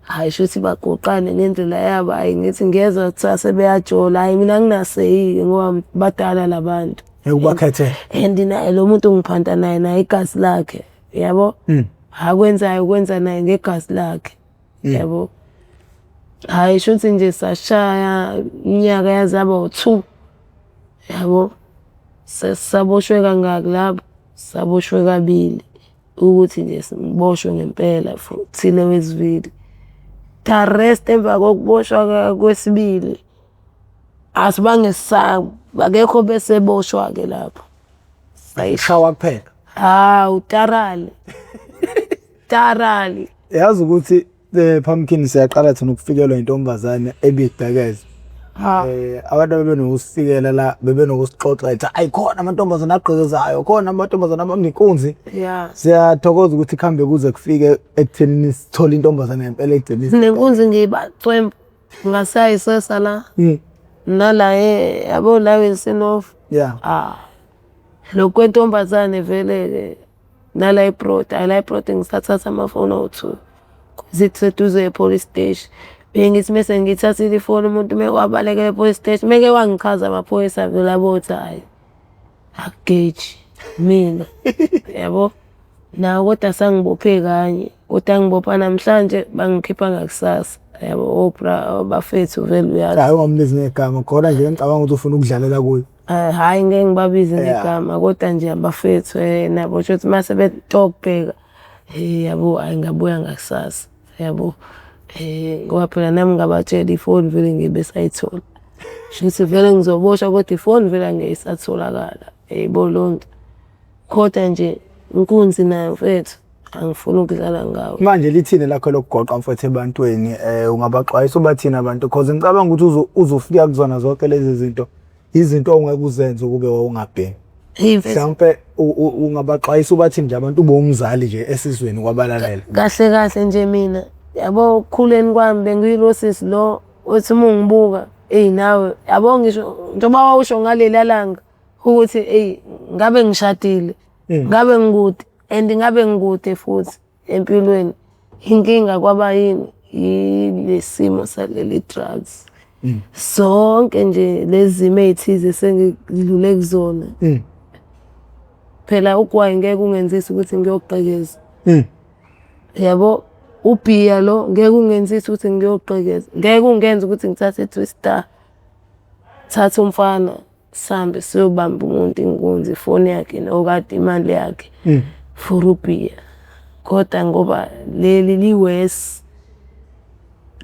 Speaker 1: Hhayi shuthi bagoqane ngendlela yabo hhayi ngithi ngiyezwa kuthiwa sebeyajola hhayi mina anginaseyi-ke ngoba badala la bantu.
Speaker 2: Ngeke ubakhethele.
Speaker 1: And naye lo muntu ngiphanta naye naye igazi lakhe yabo. Akwenzayo ukwenza naye ngegazi lakhe. Yabo. Hhayi shuthi nje sashaya iminyaka yaze yaba u-two yabo. Saboshwe kangaki lapho? Saboshwe kabili ukuthi nje siboshwe ngempela thina wesibili. The rest emva kokuboshwa kwesibili asibange akekho beseboshwa-ke lapho.
Speaker 2: Sayishawa kuphela.
Speaker 1: Hawu tarali. Tarali.
Speaker 2: Yazi ukuthi eh, Pumpkin siyaqala thina ukufikelwa intombazane ebigqekeza.
Speaker 1: Ha.
Speaker 2: Eh abantu bebenokusifikela la bebenokusixoxa ethi ayi khona amantombazane agqekezayo khona amantombazane abangenkunzi.
Speaker 1: Yeah.
Speaker 2: Siyathokoza ukuthi kuhambe kuze kufike ekuthenini sithole intombazane ngempela egcine.
Speaker 1: Nenkunzi ngiyibacwempu ngasayisesa la. Nala eh yabo la Wilson off.
Speaker 2: Yeah.
Speaker 1: Ah. Lokhu kwentombazane vele ke nala eBroad, hhayi la eBroad ngisathatha amafoni awu-two. Ziseduze e-police station. Bengithi mese ngiyithathile ifoni umuntu uma wabalekela e-police station, meke wangichaza amaphoyisa vele abothi hhayi akugeji mina yabo. Nawo kodwa asangibophe kanye, kodwa angibopha namhlanje bangikhipha ngakusasa yabo o-bra abafethu vele uyazi.
Speaker 2: Hhayi ungambizi ngegama khona nje ngicabanga ukuthi ufuna ukudlalela kuye.
Speaker 1: Hhayi ngeke ngibabize ngegama kodwa nje abafethu nabo shuthi uma sebetokubheka yabo hhayi ngabuya ngakusasa yabo. Ngoba phela nami ngabatshela ifoni vele ngeke besayithola. Shuthi vele ngizoboshwa kodwa ifoni vele angeke isatholakala, yayibona leyo nto. Kodwa nje inkunzi nayo mfethu angifuni ukudlala ngawe.
Speaker 2: Manje lithini lakho lokugoqa mfethu ebantwini ungabaxwayisa ubathini abantu cause ngicabanga ukuthi uzofika kuzona zonke lezi zinto izinto ongeke uzenze ukube wawungabhemi.
Speaker 1: Hey mfethu.
Speaker 2: Mhlawumpe ungabaxwayisa ubathi nje abantu ube umzali nje esizweni kwabalalela.
Speaker 1: Kahle kahle nje mina yabo ukukhuleni kwami bengiyilo sisi lo othi uma ungibuka eyi nawe yabo ngisho njengoba wawusho ngaleliya langa ukuthi eyi ngabe ngishadile ngabe ngikude and ngabe ngikude futhi empilweni. Inkinga kwaba yini? Yilesimo saleli drugs. Zonke nje lezi zimo ey'thize sengidlule kuzona. Phela ugwayi ngeke ungenzise ukuthi ngiyogqekeza. Yabo ubhiya lo ngeke ungenzise ukuthi ngiyogqekeza. Ngeke ungenze ukuthi ngithathe i-twister, ngithathe umfana sihambe siyobamba umuntu inkunzi ifoni yakhe nokade imali yakhe for ubhiya. Kodwa ngoba leli li-worse,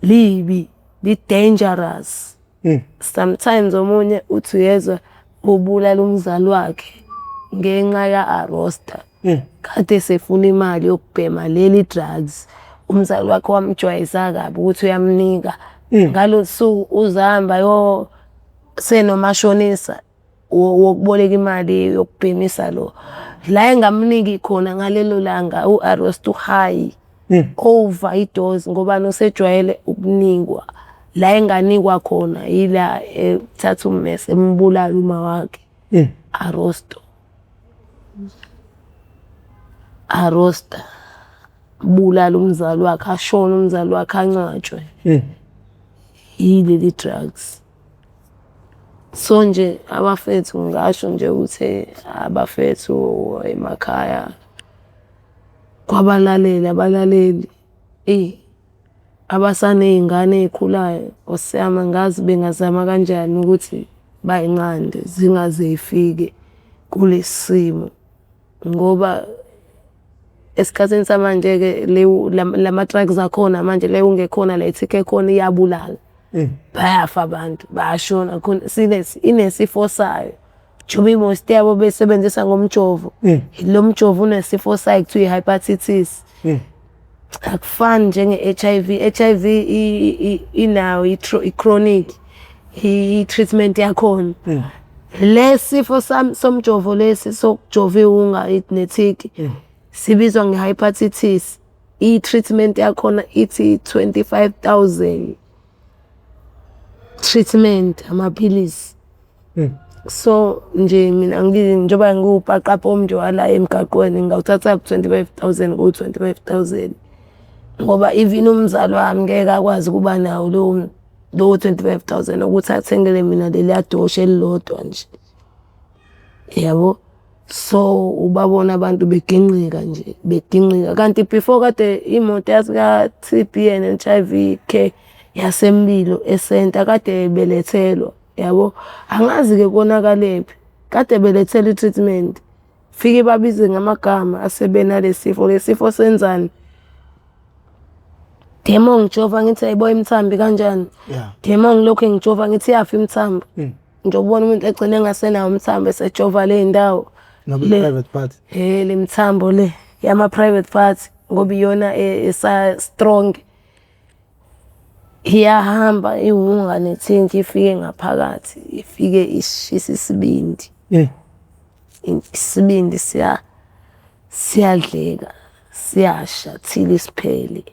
Speaker 1: libi, li-dangerous. Sometimes omunye uthi uyezwa ubulala umzali wakhe ngenxa ya-arosta. Kade esefuna imali yokubhema leli drugs. Umzali wakhe wamjwayeza kabi ukuthi uyamnika. Ngalolu suku uzahamba yo senomashonisa wokuboleka imali yokubhemisa lo. La engamniki khona ngalelo langa u-arosta u-high. Over i-dose ngoba usejwayele ukunikwa. La enganikwa khona yila ethatha ummese embulala uma wakhe. Arosto. Arosta. Bulala umzali wakhe ashone umzali wakhe angcwatshwe. Yileli drugs. So nje abafethu ngingasho nje ukuthi abafethu emakhaya kwabalaleli abalaleli eyi abasaney'ngane ey'khulayo Nkosi yami angazi bengazama kanjani ukuthi bay'nqande zingaze y'fike kulesi simo ngoba esikhathini samanje-ke lama-drugs akhona manje le ungekhona le thick ekhona iyabulala. Bayafa abantu bayashona khona inesifo sayo. Njengoba i-most yabo besebenzisa ngomjovo, lo mjovo unesifo sayo kuthiwa i-hepatitis. Akufani njenge-H_I_V, H_I_V inayo i-chronic i-treatment yakhona. Le sifo sami somjovo lesi sokujova iwunga ne-tick sibizwa nge-hepatitis. I-treatment yakhona ithi 25,000 treatment amaphilisi. So nje mina njengoba ngiwupaqapom nje wala emgaqweni ngingawuthatha ku-25,000 ku-25,000 ngoba even umzali wami ngeke akwazi ukuba nawo lowo lowo 25,000 ukuthi athengele mina leliya doshi elilodwa nje. Yabo? So ubabona abantu beginqika nje beginqika kanti before kade imoto ka-T_B and H_I_V care yasemlilo esenta kade belethelwa yabo. Angazi-ke konakalephi kade belethelwa i-treatment. Fike babize ngamagama asebenale sifo, le sifo senzani? The more ngijova ngithi hayibo imithambo ikanjani? The more ngilokhu ngijova ngithi iyafa imithambo. Nje ubona umuntu egcine engasenawo umthambo esejova le ndawo.
Speaker 2: Nama-private part.
Speaker 1: Le mithambo le yama-private part ngoba iyona esa-strong. Iyahamba iwunga nethinki ifike ngaphakathi ifike ishise isibindi. Isibindi siyadleka siyasha till siphele.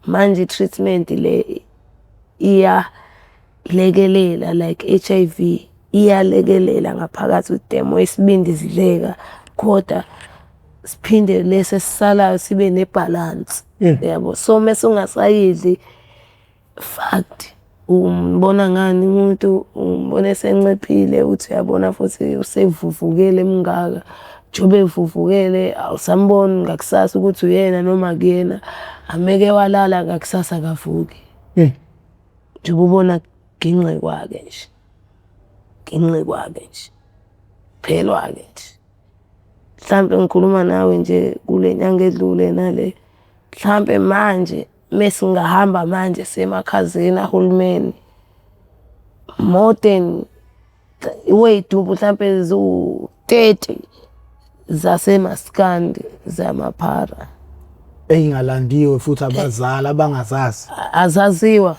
Speaker 1: Manje i-treatment le iyalekelela like H_I_V iyalekelela ngaphakathi ukuthi the more isibindi sidleka kodwa siphinde lesi esisalayo sibe nebhalansi yabo. So mese ungasayidli fact umbona ngani umuntu umbona esenciphile uthi uyabona futhi usevuvukele emngaka. Njengoba evuvukele awusamboni ngakusasa ukuthi uyena noma akuyena. Ameke walala ngakusasa akavuki. Njengoba ubona ginqikwa-ke nje, ginqikwa-ke nje, phelwa-ke nje. Mhlampe ngikhuluma nawe nje kule nyanga edlule nale, mhlampe manje mesingahamba manje siye emakhazeni ahulumeni more than wey'dumbu mhlampe ziwu-30 zasemaskandi zamaphara.
Speaker 2: Ey'ngalandiwe futhi abazali abangazazi.
Speaker 1: Azaziwa.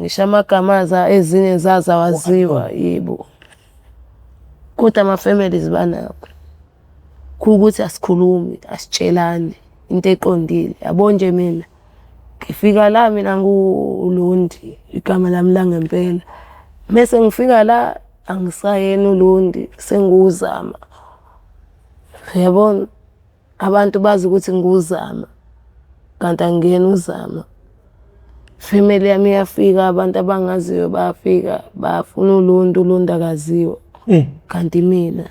Speaker 1: Ngisho amagama azo ezinye zazo awaziwa, yebo. Kodwa ama-families banakho. Kuwukuthi asikhulumi, asitshelani into eqondile. Yabo nje mina ngifika la mina ngiwuLondi igama lami langempela. Mese ngifika la angisayena uLondi sengiwuZama. Uyabona? Abantu bazi ukuthi ngiwuZama kanti angiyena uZama. Family yami iyafika, abantu abangaziyo bayafika bafuna uLondi, uLondi akaziwa. Kanti imina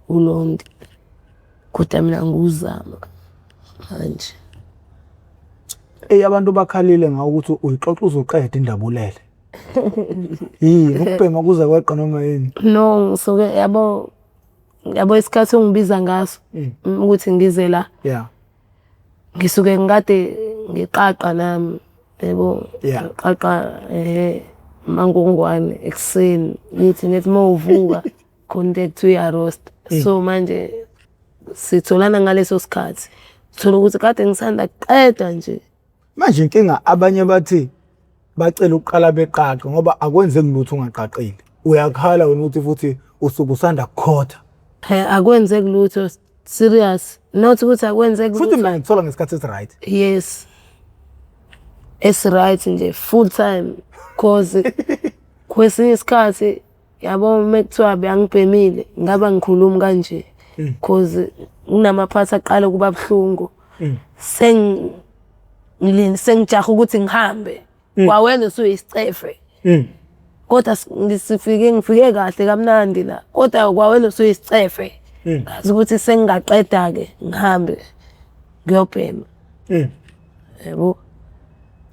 Speaker 1: uLondi, kodwa mina ngiwuZama manje.
Speaker 2: Eyi abantu bakhalile ngawe ukuthi uyixoxa uze uqede indaba ulele. Yini ukubhema kuze kweqa noma yini?
Speaker 1: No, ngisuke yabo yabo isikhathi ongibiza ngaso ukuthi ngize la.
Speaker 2: Yeah.
Speaker 1: Ngisuke ngikade ngiqaqa nami yabo ngiqaqa mangongwane ekuseni ngithi nethi uma uvuka khona into ekuthiwa iya-roast. So manje sitholana ngaleso sikhathi thola ukuthi kade ngisanda kuqeda nje.
Speaker 2: Manje inkinga abanye bathi bacela ukuqala beqaqe ngoba akwenzeki lutho ungaqaqile. Uyakhala wena ukuthi futhi usuke usanda kukhotha.
Speaker 1: He akwenzeki lutho serious not ukuthi akwenzeki
Speaker 2: Futhi mina ngikuthola ngesikhathi esi-right.
Speaker 1: Yes. Esi-right nje full time cause kwesinye isikhathi yabo uma kuthiwa beyangibhemile ngaba ngikhulumi kanje cause kunamaphathi aqala ukuba buhlungu. Sengijaha ukuthi ngihambe. Kwawena usuyisicefe. Kodwa sifike ngifike kahle kamnandi la kodwa kwawena usuyisicefe. Ngazi ukuthi sengingaqeda-ke ngihambe ngiyobhema. Yabo.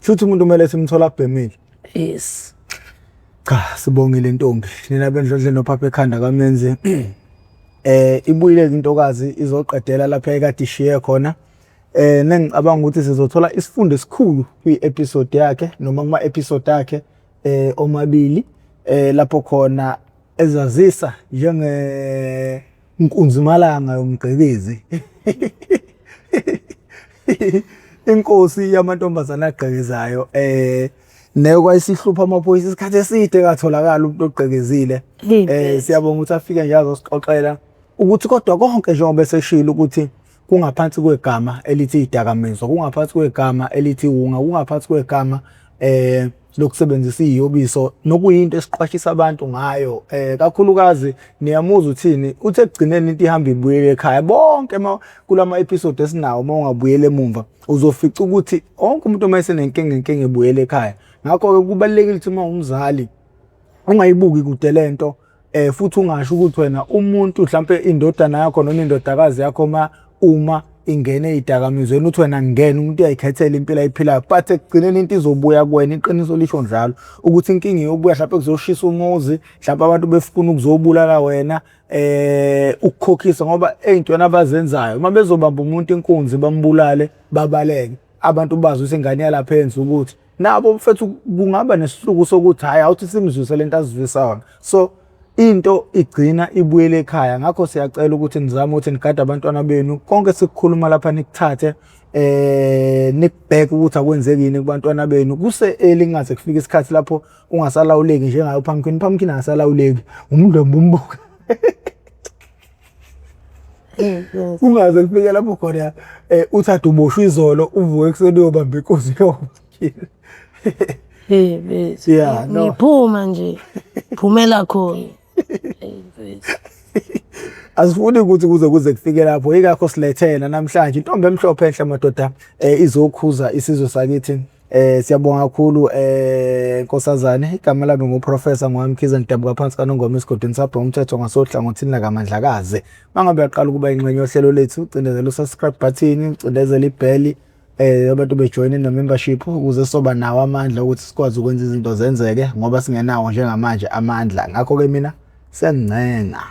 Speaker 2: Shuthi umuntu kumele simthole abhemile.
Speaker 1: Yes.
Speaker 2: Cha sibongile ntombi. Nina bendlondle nophapha ekhanda kaMenzi. Ibuyile intokazi izoqedela lapha ekade ishiye khona. Nengicabanga ukuthi sizothola isifundo esikhulu kwi-episode yakhe noma kuma episode akhe omabili lapho khona ezazisa njenge nkunzimalanga yomgqekezi. Inkosi yamantombazane agqekezayo nekwayisihlupha amaphoyisa isikhathi eside katholakala umuntu ogqekezile. Siyabonga ukuthi afike nje azosixoxela ukuthi kodwa konke njengoba eseshilo ukuthi kungaphansi kwegama elithi idakamizwa, kungaphansi kwegama elithi wunga, kungaphansi kwegama lokusebenzisa iziyobiso nokuyinto esiqwashisa abantu ngayo kakhulukazi niyamuzwa uthini uthi ekugcineni into ihamba ibuyele ekhaya bonke kulama episode esinawo uma ungabuyela emumva uzofica ukuthi wonke umuntu uma esenenkinga inkinga ebuyele ekhaya. Ngakho-ke kubalulekile ukuthi uma umzali ungayibuki kude lento futhi ungasho ukuthi wena umuntu mhlampe indodana yakho noma indodakazi yakho uma ingene ey'dakamizweni uthi wena ngene umuntu uyayikhethela impilo ayiphilayo but ekugcineni into izobuya kuwena iqiniso lisho njalo ukuthi inkinga iyobuya mhlampe kuzoshisa umuzi mhlampe abantu befuna ukuzobulala wena ukukhokhisa ngoba ey'ntweni abazenzayo uma bezobamba umuntu inkunzi bambulale babaleke abantu bazi ukuthi ingane yalapha yenza ukuthi nabo mfethu kungaba nesihluku sokuthi hhayi awuthi simzwise lento azizwisa yona so into igcina ibuyele ekhaya ngakho siyacela ukuthi nizame ukuthi nigade abantwana benu konke sikukhuluma lapha nikuthathe nikubheke ukuthi akwenzeki yini kubantwana benu kuse early kungaze kufike isikhathi lapho ungasalawuleki njengayo uPumpkin uPumpkin akasalawuleki umdlwembu umbuka Kungaze kufike lapho khona uthathe uboshwe izolo uvuke ekuseni uyobamba inkosi uyobamba.
Speaker 1: Hey mfethu.
Speaker 2: Yeah, no.
Speaker 1: Ngiphuma nje. Phumela khona. Hey mfethu.
Speaker 2: Asifuni ukuthi kuze kufike lapho yingakho silethena namhlanje intombi emhlophe enhle madoda izokhuza isizwe sakithi. Siyabonga kakhulu nkosazane igama lami nguProfessor Ngwamkhize ngidabuka phansi kaNongoma esigodini sabha umthetho ngasohlangothini lakaMandlakazi. Mangabe uyaqala ukuba ingxenye yohlelo lethu cindezela usubscribe button, cindezela ibheli abantu bejoyine no-membership ukuze soba nawo amandla ukuthi sikwazi ukwenza izinto zenzeke ngoba singenawo njengamanje amandla. Ngakho-ke mina sengincenga.